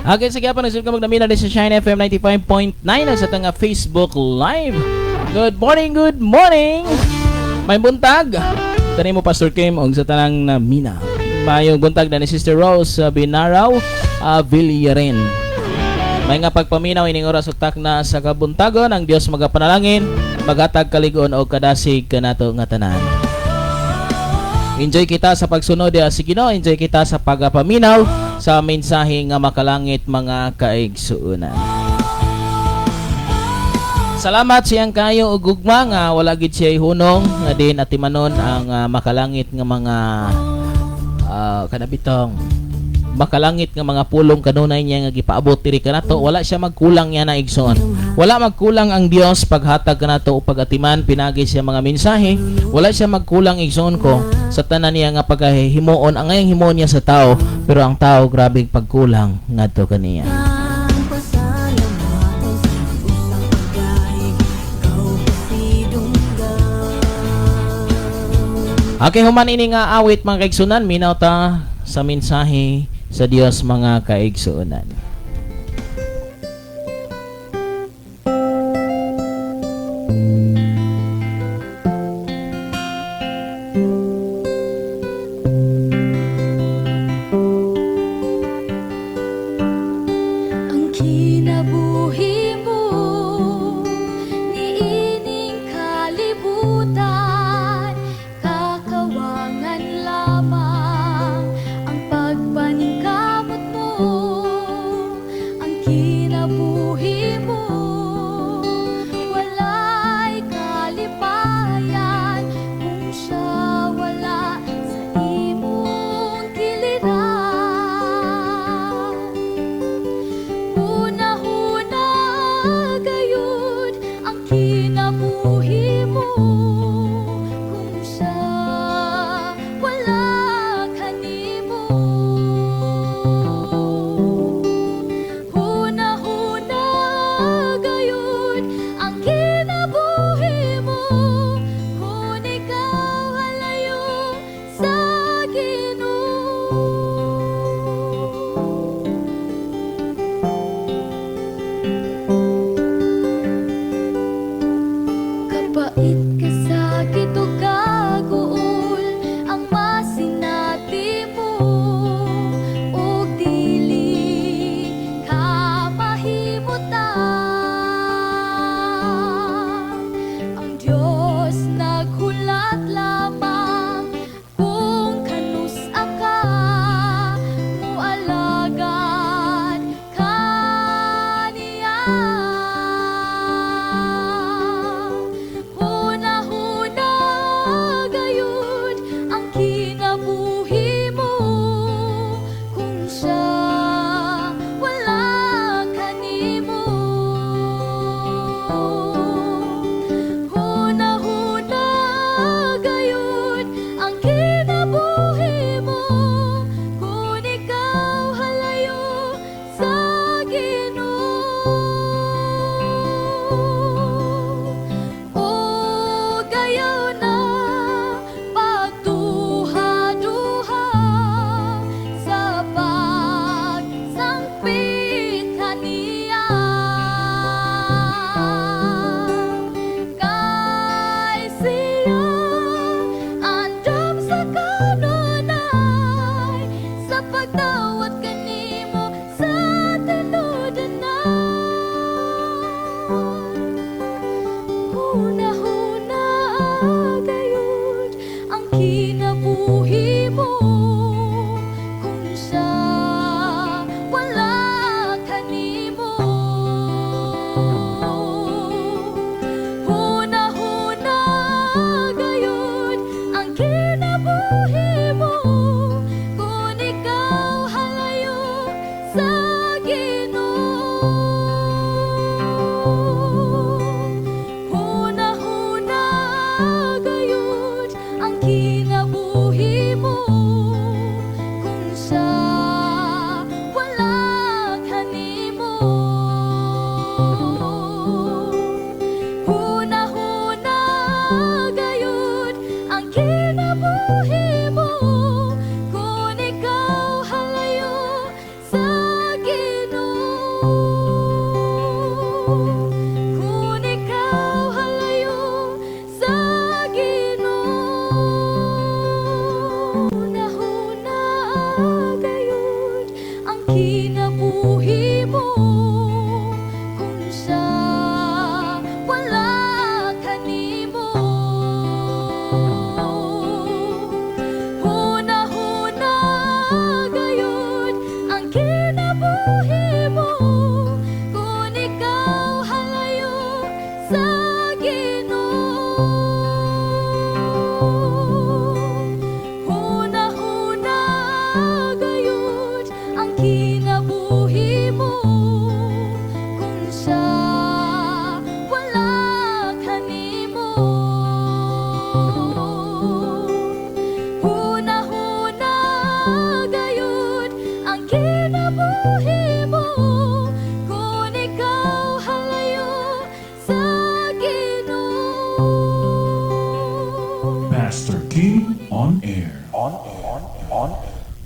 Okay, sige pa, nagsunod ka magdamina din sa Shine FM 95.9 sa atong Facebook Live. Good morning, good morning! May buntag! Tani mo, Pastor Kim, og sa tanang namina. Mayong buntag na ni Sister Rose Binaraw Villarin. May nga pagpaminaw ining oras ug takna sa kabuntagon, ang Dios magapanalangin, maghatag kalig-on og kadasig kanato nga tanan. Enjoy kita sa pagsunod ya sa Ginoo, enjoy kita sa pagapaminaw sa mensahe nga makalangit, mga kaigsuonan. Salamat siyang kayo og gugma nga wala gid siya hunong nga din atimanon ang makalangit nga mga kanabitong makalangit nga mga pulong kanunay niya nga gipaabot diri kanato. Wala siya magkulang niya na, igsoon. Wala magkulang ang Dios paghatag kanato o pagatiman pinagi siya mga mensahe. Wala siya magkulang, igsoon ko, sa tanan niya nga pagkahimuon. Ang ngayang himuon niya sa tao, pero ang tao grabe pagkulang ngadto kaniya. Ang pasalamatan sa usang paggahi, ikaw pasidunggan. Okay, human ini nga awit, mga kaigsunan, minaw ta sa mensahe sa Dios, mga kaigsunan. Ang kinabuhi mo niining kalibutan, kakawangan lamang ang pagpaningkamot mo.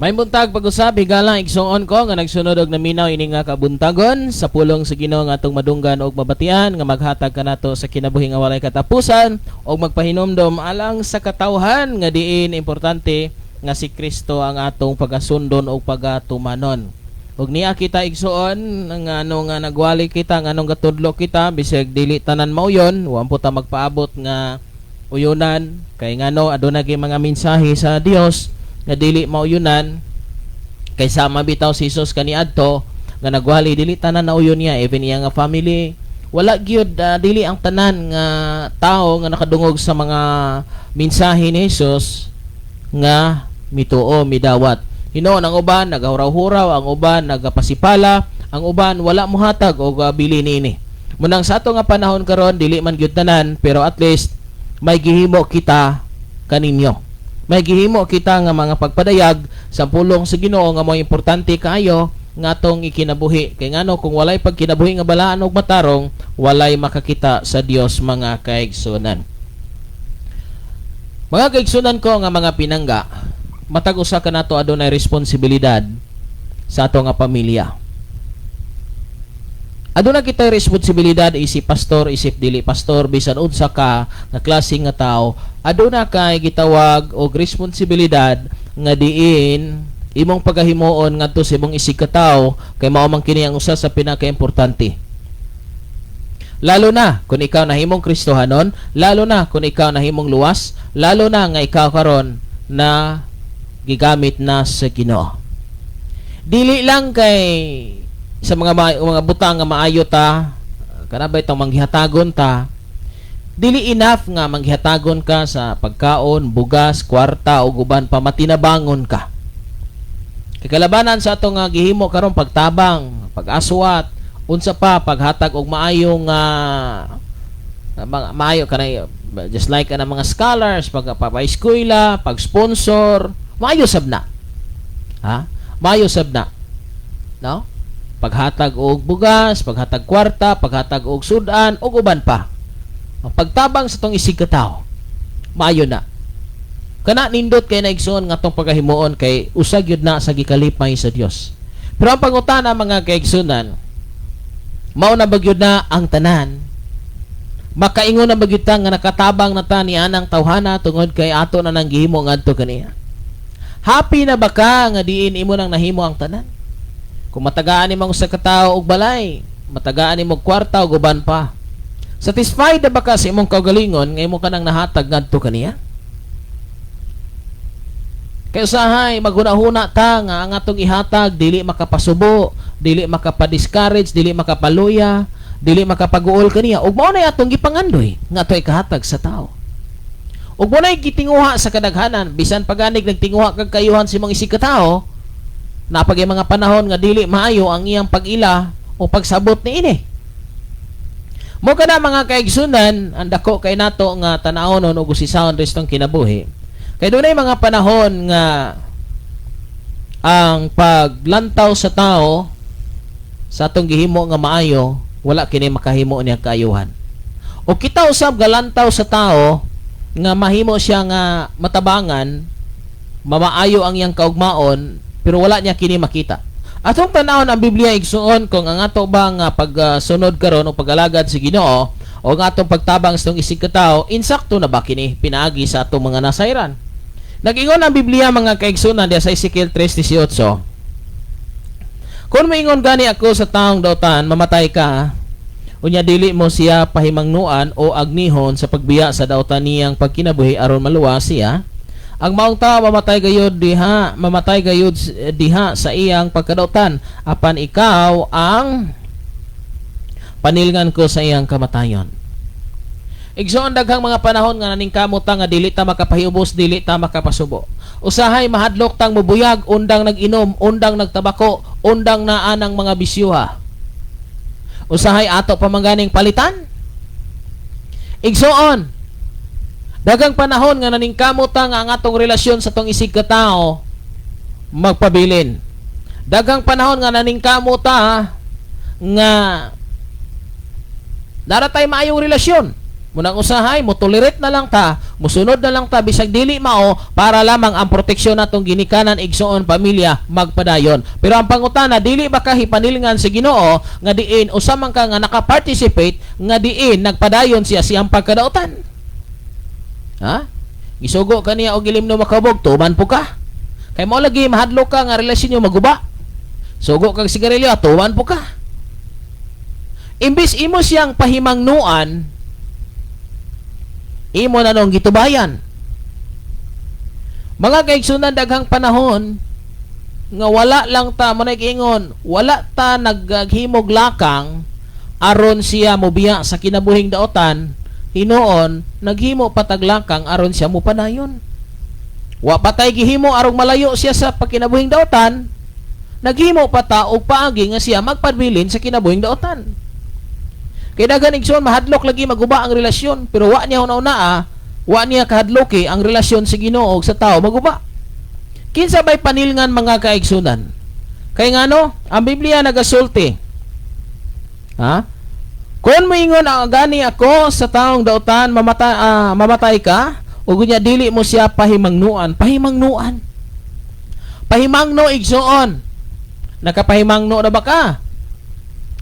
May buntag pag-usab, higala igsuon ko nga nagsunod og naminaw ini nga kabuntagon sa pulong sa Ginoo nga atong madunggan og mabatian nga maghatag kanato sa kinabuhi nga walay katapusan og magpahinomdom alang sa katawhan nga diin importante nga si Kristo ang atong pagasundon og pagatumanon. Og niya kita, igsuon, nga ano nga nagwali kita, nga anong gatudlo kita, bisag dili tanan mauyon, wa po ta magpaabot nga uyunan kay ngano aduna gyud mga mensahe sa Dios nga dili mauyunan, kay sama bitaw si Jesus kaniadto nga nagwali, dili tanan na uyon niya, even iya nga family wala gyud. Dili ang tanan nga tao nga nakadungog sa mga mensahe ni Jesus nga mituo, midawat. Hinuon ang uban nagahuraw-huraw, ang uban nagapasipala, ang uban wala mohatag og bili niini. Munang sa ato nga panahon karon, dili man gyud tanan, pero at least may gihimo kita kaninyo, may gihimo kita nga mga pagpadayag sa pulong sa Ginoo nga mo importante kaayo nga atong ikinabuhi, kay ngano kung walay pagkinabuhi nga balaan ug matarong, walay makakita sa Dios, mga kaigsunan. Mga kaigsunan ko nga mga pinangga, matag usa kanato adunay responsibilidad sa ato nga pamilya. Aduna kitay responsibilidad, isip pastor, isip dili pastor, bisan unsa ka nga klase nga tao, aduna kay gitawag og responsibilidad nga diin imong pagahimuon ngadto sa imong isig ka tawo, kay mao man kini ang usa sa pinakaimportante. Lalo na kung ikaw nahimong Kristohanon, lalo na kung ikaw nahimong luwas, lalo na nga ikaw karon na gigamit na sa Ginoo. Dili lang kay sa mga butang nga maayo ta, kana ba itong manggihatagon ta, dili enough nga manggihatagon ka sa pagkaon, bugas, kwarta ug uban pa, matinabangon ka. Kay kalabanan sa atong nga gihimo karon, pagtabang, pag-aswat, unsa pa, paghatag og maayong mga maayo kanay, just like kanang mga scholars, pag papaeskwela, pag-sponsor, maayo sab na. Ha? Maayo sab na. No? Paghatag og bugas, paghatag kwarta, paghatag og sudan, ug uban pa. Ang pagtabang sa tong isig ka tawo, maayo na. Kana nindot kay naigsoon nga atong pagahimuon kay usa gyud na sa gikalipay sa Dios. Pero ang pangutana, mga kaigsunan, mao na ba gyud na ang tanan? Makaingon na ba gyud ta nga nakatabang na ta ni anang tawhana tungod kay ato na nang gihimo ngadto kaniya? Happy na ba ka nga diin imo nang nahimo ang tanan? Kung matagaan nimo ang usa ka tawo og balay, matagaan nimo og kwarta ug uban pa, satisfied na ba ka sa imong kaugalingon nga imo ka nang nahatag ngadto kaniya? Kay usahay maghuna-huna ta nga ang atong ihatag dili makapasubo, dili makapa-discourage, dili makapaluya, dili makapaguol kaniya. Ug mao na atong gipangandoy nga ato ikahatag sa tao. Ug mao na gitinguha sa kadaghanan, bisan paganig nagtinguha kag kayuhan sa imong isig ka tawo, napagay mga panahon nga dili maayo ang iyang pag-ila o pagsabot niini. Mo kana, mga kaigsunan, ang dako kay nato nga tan-awon og usisahon restong kinabuhi. Kay dunay mga panahon nga ang paglantaw sa tao sa atong gihimo nga maayo, wala kini makahimo niya kaayuhan. O kita usab galantaw sa tao nga mahimo siya nga matabangan, mamaayo ang iyang kaugmaon, pero wala niya kini makita. Atong tanawon ang Biblia, igsuon, kung ang ato ba nga pagsunod karon o pag-alagad sa Ginoo o ang atong pagtabang sa itong isig ka tawo, insakto na ba kini pinaagi sa atong mga nasayran? Nag-ingon ang Biblia, mga kaigsunan, diya sa Ezekiel 3:18. "Kung moingon gani ako sa taong dautan, 'Mamatay ka,' unya dili mo siya pahimangnuan o agnihon sa pagbiya sa dautan niyang pagkinabuhi aron maluwas siya, ang maong tao mamatay gayud diha sa iyang pagkadautan, apan ikaw ang panilngan ko sa iyang kamatayon." Igsoon, daghang mga panahon nga naningkamot ta nga dili ta makapahiubos, dili ta makapasubo. Usahay mahadlok tang mubuyag, undang nag-inom, undang nagtabako, undang naa ng mga bisyuha. Usahay ato pa man ganing palitan. Igsoon, daghang panahon nga naningkamot ta nga ang atong relasyon sa tong isig ka tao magpabilin. Daghang panahon nga naningkamot ta nga naratay maayong relasyon. Munang usahay, mo tolerate na lang ta, musunod na lang ta bisag dili mao para lamang ang proteksyon natong ginikanan, igsoon, pamilya magpadayon. Pero ang pangutana, dili ba ka hipanilngan sa Ginoo nga diin usa man ka nga naka-participate nga diin nagpadayon siya siyang pagkadautan? Ha? Gisugo ka niya og ilimno makabog, tuman po ka. Kay mao lagi mahadlok ka nga relasyon niyo maguba. Sugo kag sigarilyo, tuman po ka. Imbis imo siyang pahimangnuan, imo na nung gitubayan. Mga kaigsunan, daghang panahon nga wala lang ta mo ingon, wala ta naghimog lakang aron siya mobiya sa kinabuhing daotan, hinuon naghimo pataglakang aron siya mopadayon. Wa pa tay gihimo arong malayo siya sa pagkinabuhing daotan, naghimo pa ta og paagi nga siya magpabilin sa kinabuhing daotan. Kay daghan, igsoon, mahadlok lagi maguba ang relasyon, pero wa niya una-una, wa niya kahadloki ang relasyon sa Ginoo ug sa tao maguba. Kinsa bay panilngan, mga kaigsunan? Kay ngano, ang Biblia nagasulti. Ha? Kung moingon ang gani ako sa taong dautan, mamatay ka, ug unya dili mo siya pahimangnuan, pahimangnuan. Pahimangno, igsoon. Nakapahimangno na ba ka?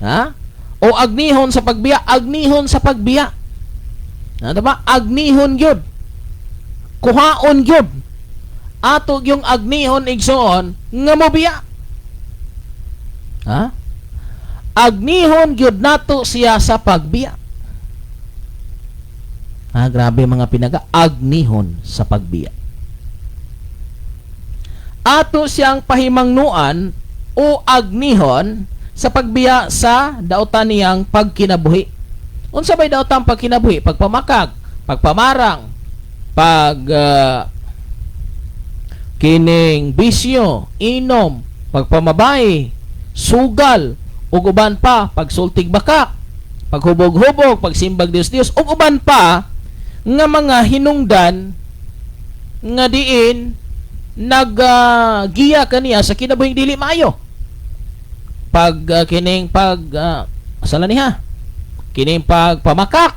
Ha? O agnihon sa pagbiya, agnihon sa pagbiya. Ano ba? Agnihon gyud. Kuhaon gyud. Ato yung agnihon, igsoon, nga mobiya. Ha? Agnihon gyud nato siya sa pagbiya. Ha, grabe, mga pinaga, agnihon sa pagbiya. Ato siyang pahimangnuan o agnihon sa pagbiya sa dautan niyang pagkinabuhi. Unsa bay dautan pagkinabuhi? Pagpamakag, pagpamarang, pag kining bisyo, inom, pagpamabay, sugal, ug uban pa, pagsultig bakak, paghubog-hubog, pagsimbag Dios-Dios, ug uban pa nga mga hinungdan nga diin naggiya kaniya sa kinabuhing dili maayo. Pag kining pag sala niya, kining pagpamakak,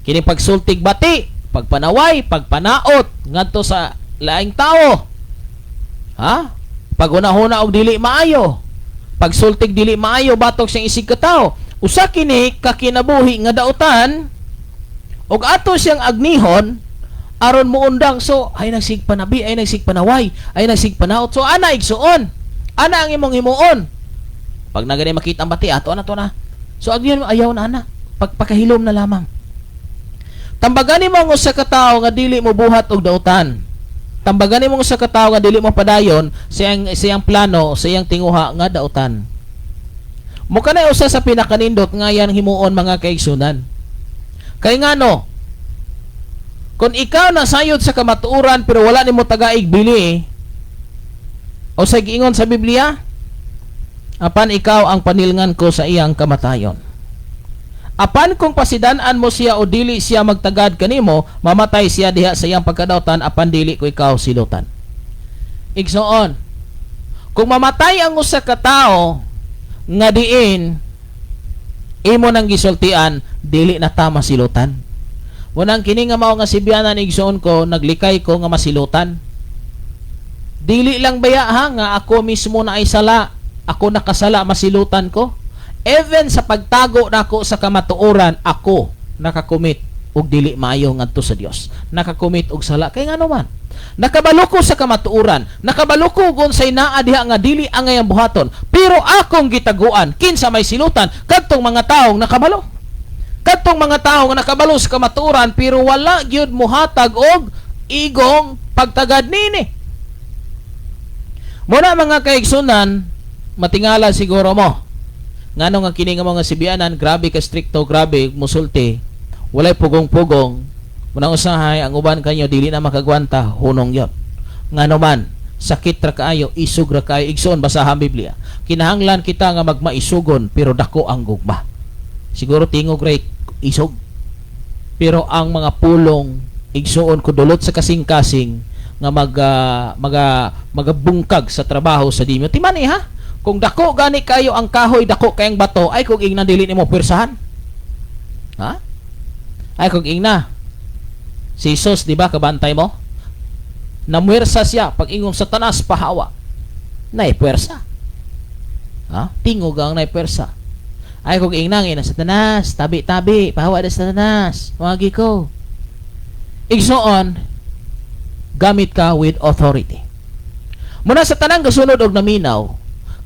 kining pagsultig bati, pagpanaway, pagpanaot ngadto sa laing tao. Ha? Paghuna-huna og dili maayo, pagsultig dili maayo batok siyang isig katawo. Usa kini ka kinabuhi nga dautan ug ato siyang agnihon aron muundang. So ay nagsigpanabi, ay nagsigpanaway, ay nagsigpanaot. So ana, igsuon, ana ang imong himuon pag nagani makita ang bati ato na to na. So agnihon mo, ayaw na ana, pagpakahilom na lamang. Tambagani mo ang usa ka tawo nga dili mo buhat og dautan. Tambagani mo ang usa ka tawo nga dili mo padayon siyang siyang plano, sa iyang tinguha nga dautan. Mo kanay usa sa pinakanindot nga yan himuon, mga kaigsunan. Kay ngano, kung ikaw nasayod sa kamatuoran pero wala nimo tagaig bili o sa giingon sa Biblia, apan ikaw ang panilngan ko sa iyang kamatayon. Apan kung pasidan-an mo siya o dili siya magtagad kanimo, mamatay siya diha sa iyang pagkadautan, apan dili ko ikaw silutan. Igsoon, kung mamatay ang usa ka tawo nga diin imo nang gisultian, dili na ta masilutan. Munang kini nga mao nga sibyanan, igsoon ko, naglikay ko nga masilutan. Dili lang baya ha nga ako mismo na ay sala, ako nakasala, masilutan ko. Even sa pagtago nako sa kamatuoran, ako nakakomit og dili maayo ngadto sa Dios. Nakakomit og sala kay ngano man. Nakabalo ko sa kamatuoran, nakabalo ko kung unsay naa diha nga dili angay ang buhaton, pero akong gitaguan. Kinsa may silutan? Kadtong mga taong nakabalo. Kadtong mga tawo nga nakabalo sa kamatuoran pero wala gyud muhatag og igong pagtagad nini. Muna, mga kaigsunan, matingala siguro mo. Ngano nga kini nga mga sibianan, grabe ka strikto, grabe musulti. Walay pugong-pugong. Munang usahay, ang uban kanyo dili na makagwanta, hunong yon. Ngano man, sakit ra kaayo, isog ra kaayo. Igsoon, basahan Biblia. Kinahanglan kita nga magmaisugon pero dako ang gugma. Siguro tingog ra isog. Pero ang mga pulong, igsuon ko, dulot sa kasing-kasing nga magabungkag sa trabaho sa dimyo. Timani ha. Kung dako gani kayo ang kahoy, dako kayang bato, ay kung ingnan dili nimo pwersahan. Ha? Ay kung ingna si Jesus, di ba, kabantay mo? Namuwersa siya pag ingong, "Satanas, pahawa." Naipwersa. Ha? Tingog ang naipwersa. Ay kung ingna nga, "Satanas, tabi-tabi, pahawa na Satanas. Wagi ko." Igsoon, gamit ka with authority. Muna sa tanang gasunod og naminaw,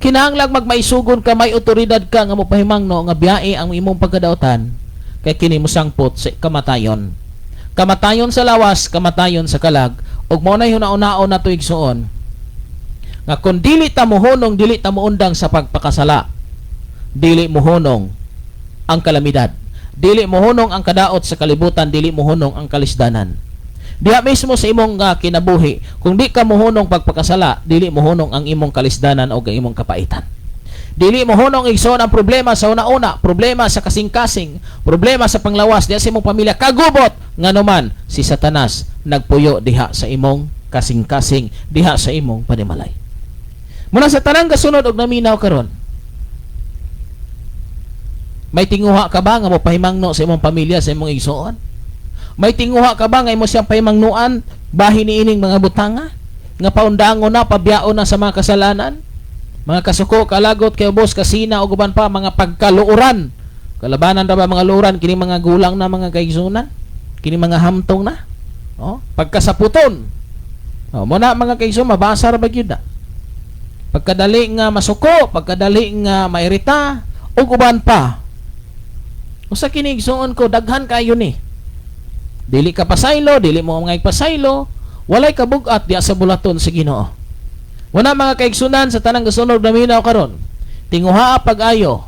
kinahanglang magmaisugon ka, may otoridad ka nga mopahimangno nga biyae ang imong pagkadautan kay kini mosangpot sa kamatayon. Kamatayon sa lawas, kamatayon sa kalag, ug mao nay huna-hunaon nato, igsoon, nga kung dili ta mohunong, dili ta moundang sa pagpakasala, dili mohunong ang kalamidad. Dili mohunong ang kadaot sa kalibutan, dili mohunong ang kalisdanan. Diha mismo sa imong kinabuhi, kung di ka mohunong pagpakasala, dili mohunong ang imong kalisdanan o ang imong kapaitan. Dili mohunong, igsoon, ang problema sa una-una, problema sa kasing-kasing, problema sa panglawas diha sa imong pamilya, kagubot nganuman si Satanas nagpuyo diha sa imong kasing-kasing, diha sa imong panimalay. Muna sa tanang gasunod og naminaw karon, may tinguha ka ba nga mopahimangno sa imong pamilya, sa imong igsoon? May tinguha ka ba nga imo siyang pahimangnuan bahin niining mga butanga? Nga paundangon na, pabiyao na sa mga kasalanan? Mga kasuko, kalagot, kay ubos, kasina, ug uban pa, mga pagkaluoran. Kalabanan ra ba mga luoran, kini mga gulang na, mga kaigsunan? Kini mga hamtong na? Oh, pagkasaputon. Oh, mo na, mga kaigsoon, mabasa ra ba gyud na? Pagkadali nga masuko, pagkadali nga mairita, ug uban pa. Usa kini, igsuon ko, daghan kayo ni. Dili ka pasaylo, dili mo mga pasaylo, walay kabugat diya sa bulaton sa Ginoo. Wala, mga kaigsunan, sa tanang gasunod na minaw karon. Tinguha pag-ayo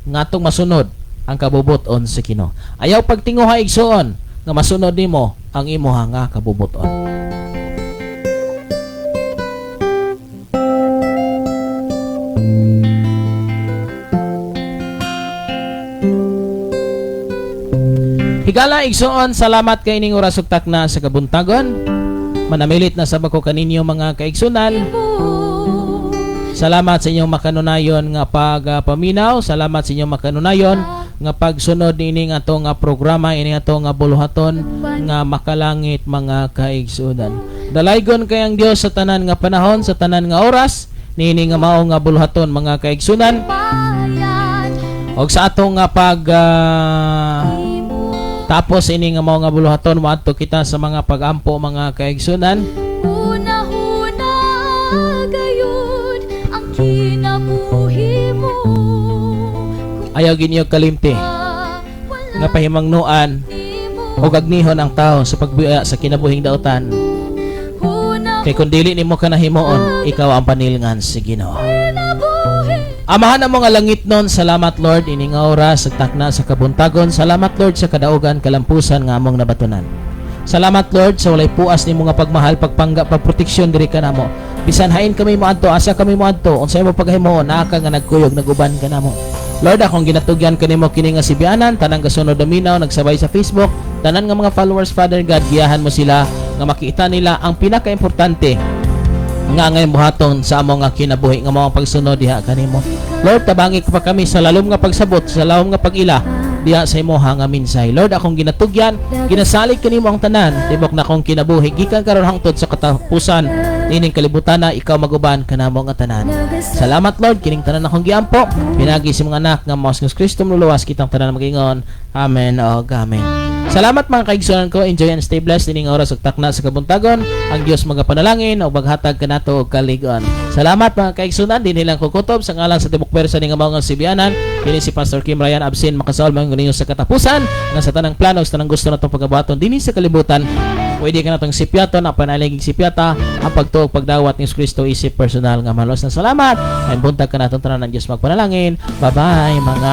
ngatong masunod ang kabubuton sa Ginoo. Ayaw pagtinguha, igsuon, nga masunod nimo ang imuha nga kabubuton. Higala, igsuon, salamat kay ining oras ug takna sa kabuntagon. Manamilit na sa bako kaninyo, mga kaigsunan. Salamat sa inyong makanunayon nga pagpaminaw. Salamat sa inyong makanunayon nga pagsunod niini nga ato nga programa, ini ato nga buluhaton nga makalangit, mga kaigsunan. Dalaygon kayang Dios sa tanan nga panahon, sa tanan nga oras, niini nga mao nga buluhaton, mga kaigsunan. Bayan. Og sa atong nga pag tapos ini nga mao nga buluhaton, moadto kita sa mga pagampo, mga kaigsunan. Huna-huna gayud ang kinabuhi mo. Ayaw ginyo kalimti Wala nga pahimangnuan nimo. o agnihon ang tao sa pagbuya sa kinabuhing dautan. Huna Kay kung dili nimo kanahimuon, ikaw ang panilngan sa Ginoo. kinabuhi. Amahan ang mga langit nun, salamat Lord, ini nga oras, takna sa kabuntagon. Salamat Lord sa kadaugan, kalampusan nga among nabatunan. Salamat Lord sa walay puas nimo nga pagmahal, pagpangga, pagproteksyon diri kanamo. Bisan hain kami moadto, asa kami moadto, unsay mo paghimo, naa ka nga nagkuyog, naguban kanamo. Lord, akong ginatugyan kanimo kini nga sibianan, tanang gasunod naminaw, nagsabay sa Facebook, tanan nga mga followers, Father God, giyahan mo sila nga makita nila ang pinakaimportante nga ngayon buhaton sa among nga kinabuhi nga mao ang pagsunod diha kanimo. Lord, tabangi pa kami sa lalom nga pagsabot, sa lalom nga pag-ila diha sa imoha nga minsay. Lord, akong ginatugyan, ginasalig kanimo ang tanan, tibok na akong kinabuhi gikan karon hangtod sa katapusan nining kalibutan na ikaw maguban kanamo nga tanan. Salamat Lord, kining tanan akong giampo, pinagi sa mga anak nga mao si Kristo mluluwas kitang tanan magingon. Amen o amen. Salamat, mga kaigsunan ko. Enjoy and stay blessed ining oras ug takna sa kabuntagon. Ang Dios magapanalangin ug maghatag kanato og kalig-on. Salamat, mga kaigsunan, dinhi lang ko kutob sa ngalan sa tibok pwersa ning mga sibianan. Kini si Pastor Kim Ryan Absin makasaol mga ninyo sa katapusan nga sa tanang plano, sa tanang gusto natong pagabuhaton dinhi sa kalibutan, pwede ka natong sipyaton ang panaliging sipyata ang pagtuog pagdawat ni Kristo isip personal nga malos na. Salamat. Ay buntag ka natong tanan ng Dios magpanalangin. Bye-bye, mga